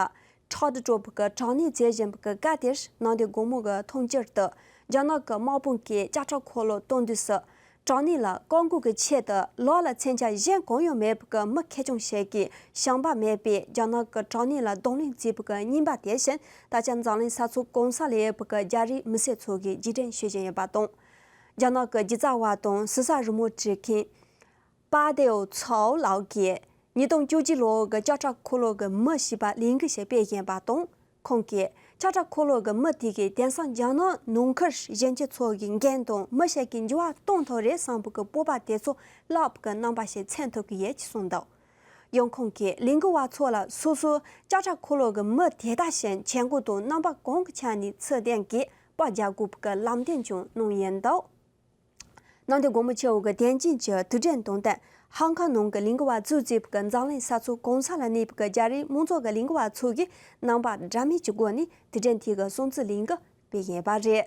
ཕྲག་ཏུ་སྤྲོད་པའི་གི་དྲག་གནོན་མཛད་བཞིན་པའི་གི་སྐབས་དེར། གནམ་བདེ་སྒོ་མོ་གི་ཐང་དཀྱིལ་དུ་རྒྱ་ནག་གི་དམག་དཔུང་གིས་ལྕགས་ཁྲ་འཁོར་ལོ་གཏོང་དུས་སུ། དྲག་གནོན་ལ་བཀག་འགོག་གི་ཆེད་དུ་ལག་ལ་མཚོན་ཆ་གཞན་གང་ཡང་མེད་པའི་གི་མི་ཁེར་རྐྱང་ཞིག་གིས་ཞིང་པ་མེད་པས་རྒྱ་ནག་གི་དྲག་གནོན་ལ་གདོང་ལེན་བྱས་པའི་གི་རྙིང་པ་དེ་བཞིན། ད་ཆ་འཛམ་གླིང་ས་ཕྱོགས་གང་ས་ལ་ཡོད་པའི་གི་རྒྱ་རིགས་མི་སེར་ཚོ་གིས་རྗེས་དྲན་ཞུ་བཞིན་ཡོད་པ་དང་། རྒྱ་ནག་གི་སྒྱུ་རྩལ་བ་དང་གཟི་རྩ་རི་མོ་བྲིས་མཁན་པ་ཏེའོ་ཚའོ་ལགས་ཀྱིས་ཉིས་སྟོང་བཅུ་གཅིག་ལོ་གི་ལྕགས་ཁྲ་འཁོར་ལོ་གི་མི་ཞེས་པ་ལས་འགུལ་ཞིག་སྤེལ་བཞིན་པ་དང་། ཁོང་གིས་ལྕགས་ཁྲ་འཁོར་ལོ་གི་མི་དེ་གིས་དེང་སང་རྒྱ་ནག་ནང་ཁུལ་གཞོན་སྐྱེས་ཚོ་གི་འགན་དང་མི་ཞིག་གི་འགྱུར་བ་གཏོང་ཐུབ་རེད་བསམ་པའི་གི་སྤོབས་པ་དེ་ཚོ་བརླག་པའི་གི་རྣམ་པ་ཞིག་མཚོན་ཐུབ་ཀྱི་ཡོད་ཅེས་གསུངས་འདུག། ཡང་ཁོང་གིས་ལས་འགུལ་བ་ཚོ་ལ་སོ་སོའི་ལྕགས་ཁྲ་འཁོར་ལོ་གི་མི་དེ་དག་བཞིན་བྱེད་སྒོ་དང་རྣམ་པ་གང་གི་ཆ་ནས་ཚུལ་ལྡན་གྱིས་པར་རྒྱག་དགོས་པའི་གི་ལམ་སྟོན་ཀྱང་གནང་ཡོད་འདུག། གནམ་བདེ་སྒོ་མོ་ཆེ་བོ་གི་ཐེན་ཅིན་གྱི་དུས་དྲན་དང་བསྟུན་ཧང་ཀང་ནང་གི་ལས་འགུལ་བ་ཚོས་བྱས་པའི་གི་འཛམ་གླིང་ས་ཕྱོགས་གང་ས་ལ་གནས་པའི་གི་རྒྱ་རིགས་མང་ཚོགས་ཀྱི་ལས་འགུལ་བ་ཚོ་གིས་རྣམ་པ་འདྲ་མིན་གྱི་སྒོ་ནས་དུས་དྲན་དེ་གི་སྲུང་བརྩི་ལས་འགུལ་སྤེལ་བཞིན་པ་རེད།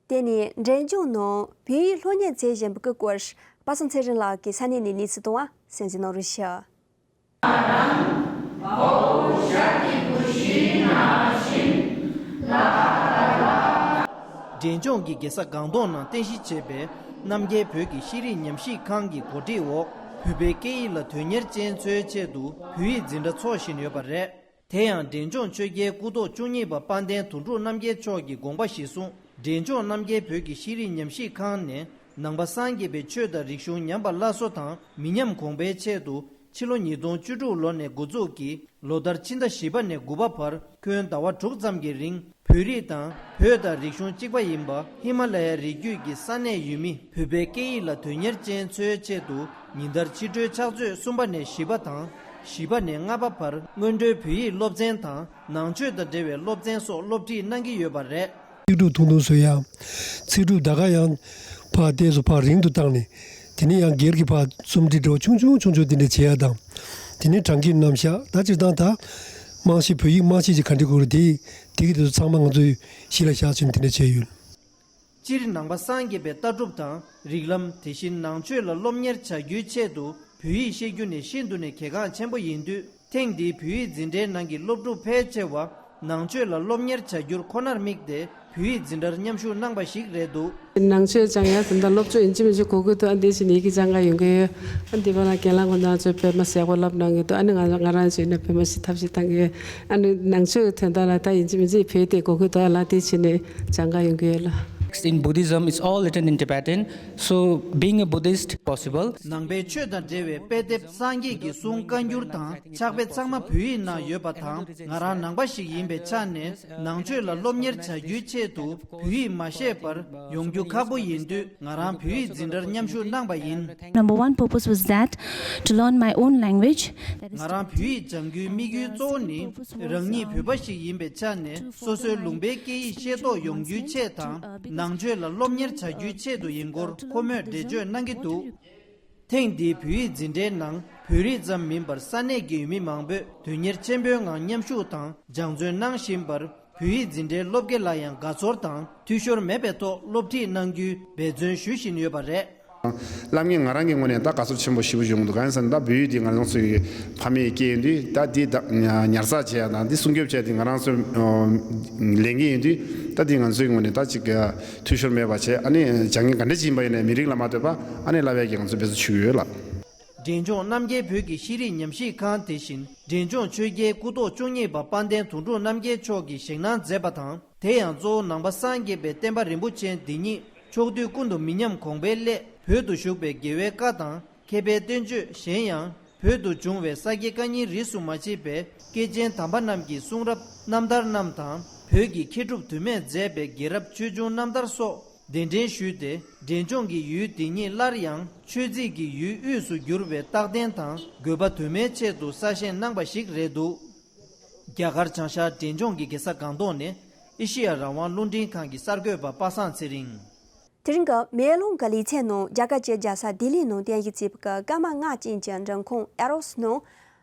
དེ་ནས་འབྲས་ལྗོངས་ནང་བོད་ཡིག་སློབ་གཉེར་མཛད་བཞིན་པའི་སྐོར་པ་སངས་ཚེ་རིང་ལགས་ཀྱིས་ས་གནས་ནས་གནས་ཚུལ་གཏོང་བ་གསན་གཟིགས་གནང་རོགས་ཞུ། འབྲས་ལྗོངས་ཀྱི་རྒྱལ་ས་སྒང་ཏོག་ནང་རྟེན་གཞི་བྱས་པའི་རྣམ་རྒྱལ་བོད་ཀྱི་ཤེས་རིག་ཉམས་ཞིབ་ཁང་གི་གོ་སྒྲིག་འོག་བོད་པའི་སྐད་ཡིག་ལ་དོན་གཉེར་ཅན་ཚོའི་ཆེད་དུ་བོད་ཡིག་འཛིན་གྲྭ་འཚོགས་བཞིན་ཡོད་པ་རེད། དེ་ཡང་འབྲས་ལྗོངས་ཆོས་རྒྱལ་སྐུ་ཐོག་བཅུ་གཉིས་པ་དཔལ་ལྡན་དོན་གྲུབ་རྣམ་རྒྱལ་མཆོག་གི་དགོངས་པ་གཞིར་བཟུང་། འབྲས་ལྗོངས་རྣམ་རྒྱལ་བོད་ཀྱི་ཤེས་རིག་ཉམས་ཞིབ་ཁང་ནས་ནང་པ་སངས་རྒྱས་པའི་ཆོས་དང་རིག་གཞུང་ཉམས་པ་སླར་གསོ་དང་མི་ཉམས་གོང་འཕེལ་ཆེད་དུ་ཕྱི་ལོ་ཉིས་སྟོང་བཅུ་དྲུག་ལོ་ནས་འགོ་འཛུགས་ཀྱིས་ལོ་ལྟར་ཕྱི་ཟླ་བཞི་པ་ནས་དགུ་པ་བར་ཁྱོན་ཟླ་བ་དྲུག་ཙམ་གྱི་རིང་བོད་རིགས་དང་བོད་དང་རིག་གཞུང་གཅིག་པ་ཡིན་པ་ཧི་མ་ལ་ཡའི་རི་རྒྱུད་ཀྱི་ས་གནས་ཡུལ་མི་བོད་པའི་སྐད་ཡིག་ལ་དོན་གཉེར་ཅན་ཚོའི་ཆེད་དུ་ཉིན་ལྟར་ཕྱི་དྲོའི་ཕྱག་ཚོད་གསུམ་པ་ནས་བཞི་པ་དང་། བཞི་པ་ནས་ལྔ་པ་བར་སྔོན་འགྲོའི་བོད་ཡིག་སློབ་ཚན་དང་ནང་ཆོས་དང་འབྲེལ་བའི་སློབ་ཚན་སོགས་སློབ་ཁྲིད་གནང་གི་ཡོད་པ་རེད། ཚིག་གྲུབ་ཐུང་ཐུང་བཟོ་ཡ། ཚིག་གྲུབ་ད་ག་ཡང་ཕར་ཏོག་ཙམ་ཕར་རིང་དུ་བཏང་ནས། དེ་ནས་ཡང་སྒེར་གྱི་ཕར་རྩོམ་སྒྲིག་འདྲ་བོ་ཆུང་ཆུང་ཆུང་ཆུང་དེ་འདྲ་བྱེད་ཡ་དང་། དེ་ནས་གྲངས་ཀྱི་རྣམ་གཞག་ད་སྤྱིར་བཏང་ད། རྨང་གཞི་བོད་ཡིག་རྨང་གཞི་ཅིག་ག་འདྲ་དགོས་རེད་དེ། དེ་གི་དེ་ཚོ་ཚང་མ་ང་ཚོས་གཞི་ལ་བཞག་བྱས་ནས་དེ་འདྲ་བྱས་ཡོད། སྤྱིར་ནང་པ་སངས་རྒྱས་པའི་ལྟ་གྲུབ་དང་རིགས་ལམ། དེ་བཞིན་ནང་ཆོས་ལ་སློབ་གཉེར་བྱ་རྒྱུའི་ཆེད་དུ་བོད་ཡིག་ཤེས་རྒྱུ་ནི་ཤིན་ཏུ་ནས་གལ་འགངས་ཆེན་པོ་ཡིན་དུས། ཐེངས་འདིའི་བོད་ཡིག་འཛིན་གྲྭའི་ནང་གི་སློབ་ཕྲུག་ཕལ་ཆེ་བ་ནང་ཆོས་ལ་སློབ་གཉེར་བྱ་རྒྱུར་ཁོ་ནར་དམིགས་ཏེ་བོད་ཡིག་འཛིན་གྲྭར་མཉམ་ཞུགས་གནང་པ་ཞིག་རེད་འདུག། ནང་ཆོས་སྦྱང་ཡ་དེ་འདྲ་སློབ་སྦྱོང་ཡིན་གཅིག་མིན་གཅིག་དགོས་ཀྱི་འདུག། ཨ་འདི་བྱས་ནས་ཡི་གེ་སྦྱང་ག་ཡོང་གི་ཡོད། ཨ་འདི་བ་ལ་རྒན་ལགས་ཁོང་ཚོ་ཚོས་དཔེ་མ་གསལ་པོ་ལབ་གནང་གི་འདུག། ཨ་ནི་ང་ང་རང་ཚོས་ནི་དཔེ་མ་ཞིག་ཐབས་ཤེས་བཏང་གི་ཡོད། ཨ་ནི་ནང་ཆོས་ཀྱི་དོན་དག་ལ་ད་ཡིན་གཅིག་མིན་གཅིག་བོད་དེ་དགོས་ཀྱི་འདུག་ལ། དེ་བྱས་ནས་སྦྱང་ག་ཡོང་གི་ཡོད་ལ། In Buddhism, it's all written in Tibetan, so being a Buddhist possible. ནང་པའི་ཆོས་དང་འབྲེལ་བའི་དཔེ་དེབ་སངས་རྒྱས་ཀྱི་གསུང་བཀའ་འགྱུར་དང་ཕྱག་དཔེ་ཚང་མ་བོད་ཡིག་ནང་ཡོད་པ་དང་། ང་རང་ནང་པ་ཞིག་ཡིན་པའི་ཆ་ནས་ནང་ཆོས་ལ་སློབ་གཉེར་བྱ་རྒྱུའི་ཆེད་དུ་བོད་ཡིག་མ་ཤེས་པར་ཡོང་རྒྱུ་ཁག་པོ་ཡིན་དུས། ང་རང་བོད་ཡིག་འཛིན་གྲྭར་མཉམ་ཞུགས་གནང་པ་ཡིན། Number one purpose was that to learn my own language, that is ང་རང་བོད་ཡིག་སྦྱང་རྒྱུའི་དམིགས་ཡུལ་གཙོ་བོ་ནི། རང་ཉིད་བོད་པ་ཞིག་ཡིན་པའི་ཆ་ནས་སོ་སོའི་ལུང་པའི་སྐད་ཡིག་ཤེས་རྟོགས་ཡོང་རྒྱུའི་ཆེད་དང་། ནང་ཆོས་ལ་སློབ་གཉེར་བྱ་རྒྱུའི་ཆེད་དུ་ཡིན་སྐོར་ཁོ་མོས་འགྲེལ་བརྗོད་གནང་གི་འདུག། ཐེངས་འདིའི་བོད་ཡིག་འཛིན་གྲྭའི་ནང་བོད་རིགས་ཙམ་མིན་པར་ས་གནས་ཀྱི་ཡུལ་མི་མང་པོས་དོན་གཉེར་ཆེན་པོའི་ངང་མཉམ་ཞུགས་དང་སྦྱང་བརྩོན་གནང་བཞིན་པར། བོད་ཡིག་འཛིན་གྲྭའི་སློབ་དགེ་ལ་ཡང་དགའ་ཚོར་དང་འཐུས་ཤོར་མེད་པའི་ཐོག་སློབ་ཁྲིད་གནང་རྒྱུའི་འབད་བརྩོན་ཞུ་བཞིན་ཡོད་པ་རེད། བསླབ་མཁན་ང་རང་གི་ངོས་ནས་ད་དགའ་ཚོར་ཆེན་པོ་ཞེ་པོ་བྱུང་འདུག་གང་ཡིན་ཟེར་ན་ད་བོད་ཡིག་འདི་ང་རང་ཚོའི་ཕ་མེས་སྐྱེས་ཡོང་དུས་ད་འདི་ད་ཉར་ཚགས་བྱས་ཡ་དང་འདི་སྲུང་སྐྱོབ་བྱས་ཏེ་ང་རང་ཚོའི་ལས་འགན་ཡིན་དུས་ད་འདི་ང་ཚོའི་ངོས་ནས་ད་ཅིག་འཐུས་ཤོར་མེད་པ་བྱས་ཨ་ནི་སྦྱང་མཁན་ག་འདྲ་ཅིག་ཡིན་པ་ཡིན་ནའི་མི་རིགས་ལ་མ་ལྟོས་པ་ཨ་ནི་བསླབ་ཡ་གི་ང་ཚོ་འབད་རྩོལ་ཞུ་གི་ཡོད་ལགས། འབྲས་ལྗོངས་རྣམ་རྒྱལ་བོད་ཀྱི་ཤེས་རིག་ཉམས་ཞིབ་ཁང་དེ་བཞིན་འབྲས་ལྗོངས་ཆོས་རྒྱལ་སྐུ་ཐོག་བཅུ་གཉིས་པ་དཔལ་ལྡན་དོན་གྲུབ་རྣམ་རྒྱལ་མཆོག་གིས་བཞེངས་གནང་མཛད་པ་དང་། དེ་ཡང་གཙོ་བོ་ནང་པ་སངས་རྒྱས་པའི་བསྟན་པ་རིན་པོ་ཆེ་འདི་ཉིད་ཕྱོགས་དུས་ཀུན་ཏུ་མི་ཉམས་གོང་འཕེལ་སླད་བོད་དུ་བཞུགས་པའི་རྒྱལ་བའི་བཀའ་དང་མཁས་པའི་བསྟན་བཅོས། གཞན་ཡང་བོད་དུ་བྱུང་བའི་ས་དགེ་བཀའ་རྙིང་རིས་སུ་མ་ཆད་པའི་སྐྱེས་ཆེན་དམ་པ་རྣམས་ཀྱི་གསུང་རབ་རྣམ་ཐར་རྣམས་དང་། བོད་ཀྱི་མཁས་གྲུབ་དུ་མས་མཛད་པའི་རྒྱལ་རབས་ཆོས་འབྱུང་རྣམ་ཐར་སོགས་གདན་འདྲེན་ཞུས་ཏེ། འབྲས་ལྗོངས་ཀྱི་ཡུལ་འདི་ཉིད་སླར་ཡང་ཆོས་བརྒྱུད་ཀྱི་ཡུལ་དབུས་སུ་འགྱུར་བའི་རྟག་བརྟན་དང་དགོས་པ་དུ་མའི་ཆེད་དུ་གསར་བཞེངས་གནང་བ་ཞིག་རེད་འདུག་རྒྱ་གར་བྱང་ཤར་འབྲས་ལྗོངས་ཀྱི་རྒྱལ་ས་སྒང་ཏོག་ནས་ཨེ་ཤེ་ཡ་རང་དབང་རླུང་འཕྲིན་ཁང་གི་གསར་འགོད་པ་པ་སངས་ཚེ་རིང་། དེ་རིང་གི་མེ་ལོང་གི་ལེ་ཚན་ནང་རྒྱ་གར་གྱི་རྒྱལ་ས་ལྡི་ལི་ནང་རྟེན་གཞི་བྱས་པའི་སྐར་མ་ལྔ་ཅན་གྱི་མགྲོན་ཁང་ཨེ་རོས་ནང་།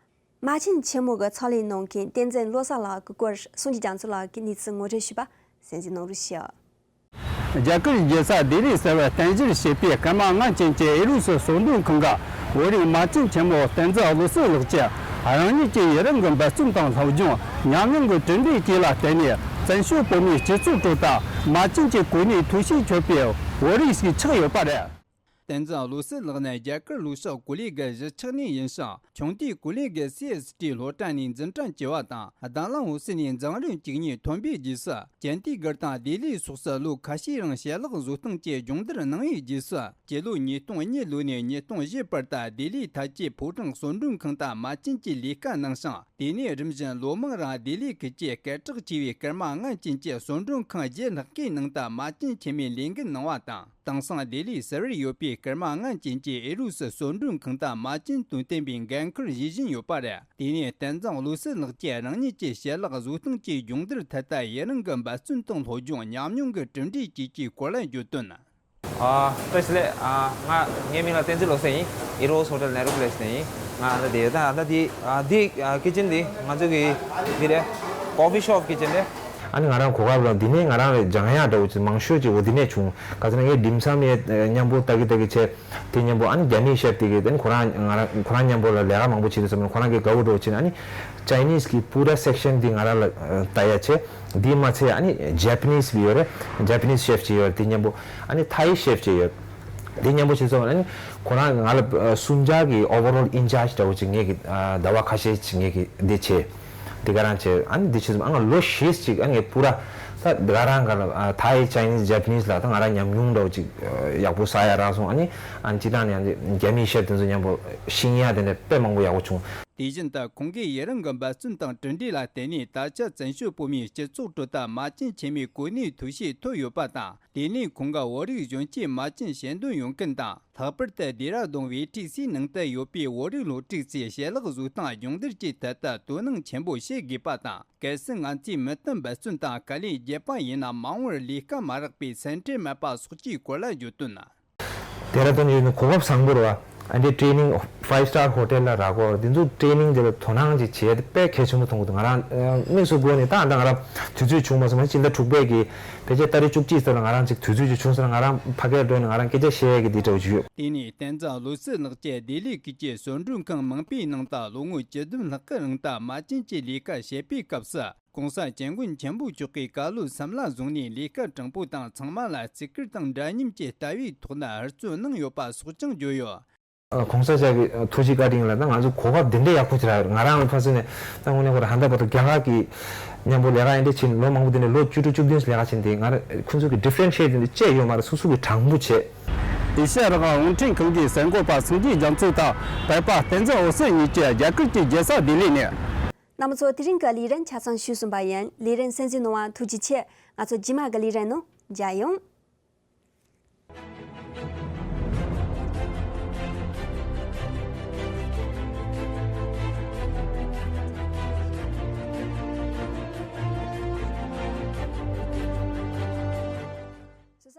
མ་བྱན་ཆེན་མོ་གི་ཚོགས་ལས་གནང་མཁན་བསྟན་འཛིན་བློ་བཟང་ལགས་ཀྱི་སྐོར་སངས་རྒྱས་རྒྱ་མཚོ་ལགས་ཀྱིས་གནས་ཚུལ་ངོ་སྤྲོད་ཞུས་པ་གསན་གཟིགས་གནང་རོགས་ཞུ། རྒྱ་གར་རྒྱལ་ས་ལྡི་ལི་ཟེར་བར་རྟེན་གཞིར་བྱས་པའི་སྐར་མ་ལྔ་ཅན་གྱི་ཨེ་རོས་སུ་གསོལ་མགྲོན་ཁང་གི་བོད་རིགས་མ་བྱན་ཆེན་མོ་བསྟན་འཛིན་བློ་གསལ་ལགས་ཀྱིས་རང་ཉིད་ཀྱི་ཡུན་རིང་གི་འབད་བརྩོན་དང་སློབ་སྦྱོང་ཉམས་མྱོང་གི་གྲུབ་འབྲས་བཅས་ལ་བརྟེན་ནས་བཙན་བྱོལ་བོད་མིའི་སྤྱི་ཚོགས་ཁྲོད་དུ་མ་བྱན་གྱི་གོ་གནས་ཐུགས་ཞེ་ཆེ་བའི་བོད་རིགས་ཤིག་ཆགས་ཡོད་པ་རེད། བསྟན་འཛིན་བློ་གསལ་ལགས་ནི་རྒྱ་གར་ལྷོ་ཕྱོགས་ཀོ་ལི་གྷལ་གཞིས་ཆགས་ནས་ཡིན་ཞིང་། ཆུང་དུས་ཀོ་ལི་གྷལ་སི་ཨེས་ཏི་སློབ་གྲྭ་ནས་འཛིན་གྲྭ་བཅུ་བ་དང་། དང་བླངས་འོད་ཟེར་ནས་མཛངས་རིམ་བཅུ་གཉིས་ཐོན་པའི་རྗེས་སུ། ཅན་ཏི་གྷར་དང་ལྡི་ལི་སོགས་སུ་ལོ་ཁ་ཤས་རིང་ཞལ་ལག་བཟོ་སྟངས་ཀྱི་སྦྱོང་བརྡར་གནང་བའི་རྗེས་སུ། སྤྱི་ལོ་ཉིས་སྟོང་གཉིས་ལོ་ནས་ཉིས་སྟོང་བཞི་བར་དུ་ལྡི་ལིའི་ཐའི་ཅི་ཕོ་བྲང་གསོལ་མགྲོན་ཁང་དུ་མ་བྱན་གྱི་ལས་ཀ་གནང་ཞིང་། དེ་ནས་རིམ་བཞིན་ལོ་མང་རིང་ལྡི་ལི་ཁུལ་གྱི་སྐད་གྲགས་ཆེ་བའི་སྐར་མ་ལྔ་ཅན་གྱི་གསོལ་མགྲོན་ཁང་བརྒྱད་ལྷག་གི་ནང་དུ་མ་བྱན་ཆེན་མོའི་ལས་འགན་གནང་བ་དང་། དེང་སང་ལྡི་ལི་ཟུར་པར་ཡོད་པའི་སྐར་མ་ལྔ་ཅན་གྱི་ཨེ་རུ་སུ་གསོལ་མགྲོན་ཁང་དུ་མ་བྱན་དོན་བསྟན་པའི་འགན་ཁུར་བཞེས་བཞིན་ཡོད་པ་རེད། དེ་ནས་བསྟན་འཛིན་བློ་གསལ་ལགས་ཀྱིས་རང་ཉིད་ཀྱི་ཞལ་ལག་བཟོ་སྟངས་ཀྱི་སྦྱོང་བརྡར་ཐད་དུ་ཡུན་རིང་གི་འབད་བརྩོན་དང་སློབ་སྦྱོང་ཉམས་མྱོང་གི་གྲུབ་འབྲས་བཅས་ཀྱི་སྐོར་ལ་བརྗོད་དོན། ཨ། བཀྲ་ཤིས་བདེ་ལེགས། ཨ། ང་ངའི་མིང་ལ་བསྟན་འཛིན་བློ་གསལ་ཡིན། ཨེ་རོ་སི་ཧོ་ཊེལ་ནེ་རོ་པི་ལེ་སི་ནས་ཡིན། ང་ད་དེ་ད་ད་དེ་ཨ་དེ་ཨ་ཀི་ཅན་དེ་ང་ཚོ་གི་དེ་རེད། ཀོ་ཕི་ཤོབ་ཀི་ཅན་རེད། ཨ་ནི་ང་རང་གོ་སྐབས་ལ་འདི་ནས་ང་རང་ལ་སྦྱང་ཡག་འདྲ་བོ་ཅིག་མང་ཤོས་ཅིག་འོ་འདི་ནས་བྱུང་། ག་ཚོད་ན་ངས་ཌིམ་སམ་ཡས་མཉམ་པོ་ལྟ་གི་ལྟ་གི་བྱས། དེ་མཉམ་པོ་ཨ་ནི་རྒྱ་མིའི་ཤེཕ་དེ་གི་དེ་ནི་ཁོ་རང་ང་རང་ཁོ་རང་མཉམ་པོ་ལ་ལས་ཀ་མང་པོ་བྱེད་དུས་ཙམ་ནས་ཁོ་རང་གི་དགའ་བོ་འདྲ་བོ་བྱས་ནས་ཨ་ནི་ཅའི་ནིས་གི་པུ་ར་སེག་ཤན་དེ་ང་རང་ལ་ལྟ་ཡ་བྱས། འདི་མ་ཚད་ཨ་ནི་ཇེ་པ་ནིས་བི་ཡོད་རེད། ཇེ་པ་ནིས་ཤེཕ་ཅིག་ཡོད་རེད། དེ་མཉམ་པོ་ཨ་ནི་ཐའི་ཤེཕ་ཅིག་ཡོད། དེ་མཉམ་པོ་བྱས་ཙང་ཨ་ནི་ཁོ་རང་ང་ལ་ཨ་གསུམ་ཆར་གི་ཨོ་ཝར་ཨོལ་ཨིན་ཅར་ཇི་འདྲ་བོ་ཅིག་ངེད་ཀྱི་ཨ་ཟླ་བ་ཁ་ཤས་ཅིག་ངེད་ཀྱི་འདི་བྱས། འདི་ག་རང་བྱས། ཨ་ནི་འདི་བྱས་ཙང་ཨ་ང་ལོ་བཞི་ཅིག་ཨ་ངས་པུ་ར་ད་འདི་ག་རང་ག་ལ་ཨ་ཐའི་ཅའི་ནིས་ཇེ་པ་ནིས་ལ་ད་ང་རང་ཉམས་མྱོང་འདྲ་བོ་ཅིག་ཨ་ཡག་པོ་བསགས་ཡ་རག་སོང་། ཨ་ནི་ཨ་ནི་སྤྱིར་བཏང་ནས་ཨ་ནི་རྒྱ་མིའི་ཤེཕ་དེ་ཚོ་མཉམ་པོ་ཤེས་ཡ་དེ་འདྲ་དཔེ་མང་པོ་ཡག་པོ་བྱུང་། དེ་བཞིན་དུ་ཁོང་གིས་ཡུན་རིང་གི་འབད་བརྩོན་དང་གྲུབ་འབྲས་ལ་བརྟེན་ནས་ད་ཆ་བཙན་བྱོལ་བོད་མིའི་སྤྱི་ཚོགས་ཁྲོད་དུ་མ་བྱན་ཆེན་མོའི་གོ་གནས་ཐུགས་ཞེ་ཐོབ་ཡོད་པ་དང་། དེ་ནས་ཁོང་གིས་བོད་རིགས་གཞོན་སྐྱེས་མ་བྱན་ཞལ་འདོན་ཡོང་མཁན་དང་། ལྷག་པར་དུ་ལྡེ་ར་ལྡུན་བྷེ་ཊི་སིའི་ནང་དུ་ཡོད་པའི་བོད་རིགས་སློབ་ཕྲུག་ཚོས་ཞལ་ལག་བཟོ་སྟངས་སྦྱོང་བརྡར་གྱི་ཐད་དུ་དོ་སྣང་ཆེན་པོ་བྱེད་དགོས་པ་དང་། གལ་སྲིད་ང་ཚོས་མུ་མཐུད་འབད་བརྩོན་དང་དཀའ་ལས་བརྒྱབ་པ་ཡིན་ན་མ་འོངས་པར་ལས་ཀ་མ་རག་པའི་སེམས་ཁྲལ་མེད་པ་སོགས་ཀྱི་སྐོར་ལ་བརྗོད་དོན། ལྡེ་ར་ལྡུན་ཡོད་ན་གོ་སྐབས་བཟང་པོ་རེད་བ། ཨ་འདི་ཊེ་ནིང་ཕའིབ་སི་ཊར་ཧོ་ཊེལ་ལ་རག་གོ། འདི་ཚོ་ཊེ་ནིང་དེ་ལ་དོ་སྣང་ཅིག་བྱས་ཏེ་དཔེ་གལ་ཆེན་པོ་མཐོང་གི་འདུག་ང་རང་དམིགས་སུ་བཀོད་ནས་ད་ད་ང་རང་དུས་ཚོད་བྱུང་མ་སོང་། ང་སྤྱི་ཟླ་དྲུག་པའི་གི་ཕལ་ཆེར་ཏ་རིག་བཅུ་གཅིག་ཙམ་ལ་ང་རང་ཅིག་དུས་ཚོད་ཅིག་བྱུང་སོང་ན་ང་རང་ཕ་གིར་འགྲོ་ནས་ང་རང་སྐད་ཆ་བཤད་ཡས་ཀྱི་འདི་འདྲ་བོ་ཅིག་ཡོད། དེ་ནས་བསྟན་འཛིན་བློ་གསལ་ལགས་ཀྱིས་ལྡི་ལི་ཁུལ་གྱི་གསོལ་མགྲོན་ཁང་མང་པོའི་ནང་དུ་ལོ་ངོ་བཅུ་བདུན་ལྷག་གི་རིང་དུ་མ་བྱན་གྱི་ལས་ཀ་བྱེད་པའི་སྐབས་སུ། ༸གོང་ས་༸སྐྱབས་མགོན་ཆེན་པོ་མཆོག་གིས་བཀའ་སློབ་གསུམ་ལ་བཟུང་ནས་ལས་ཀ་དྲང་པོ་དང་ཚང་མ་ལ་བརྩི་བཀུར་དང་འདྲ་མཉམ་གྱི་ལྟ་བའི་ཐོག་ནས་ཧུར་བརྩོན་གནང་ཡོད་པ་སོགས་ཀྱང་བརྗོད་ཡོད། ༸གོང་ས་མཆོག་གི་ཐུགས་རྗེ་བཀའ་དྲིན་ལ་ད་ང་ཚོ་གོ་སྐབས་འདི་འདྲ་ཡག་པོ་ཅིག་རག་ཡོད། ང་རང་ལ་ཕར་ཚུར་ནས་ད་དངོས་གནས་ཁོ་རང་ཧན་ད་བར་དུ་རྒྱ་གར་གྱི་མཉམ་པོ་ལས་ཀ་ཨེ་འདྲ་བྱས་ནས་ལོ་མང་པོ་འདི་ནས་ལོ་བཅུ་དྲུག་བཅུ་བདུན་ལས་ཀ་བྱས་ནས་ང་རང་ཁོང་ཚོ་གི་ཌི་ཕ་རེན་ཤི་ཡེ་ཊི་འདི་བཅས་ཡོད་མ་རེད། སོ་སོ་གི་དྲང་པོ་བྱས། ཨེ་ཤ་ཡ་རང་དབང་རླུང་འཕྲིན་ཁང་གི་གསར་འགོད་པ་སངས་རྒྱས་རྒྱ་མཚོ་དང་བོད་པ་བསྟན་འཛིན་འོད་ཟེར་གཉིས་ཀྱིས་རྒྱ་གར་གྱི་རྒྱལ་ས་ལྡི་ལི་ནས། རྣམ་པ་ཚོ་དེ་རིང་གི་ལས་རིམ་ཆ་ཚང་ཞུས་ཟིན་པ་ཡིན། ལས་རིམ་གསན་གཟིགས་གནང་བ་ཐུགས་རྗེ་ཆེ། ང་ཚོ་རྗེས་མ་གི་ལས་རིམ་ནང་མཇལ་ཡོང་།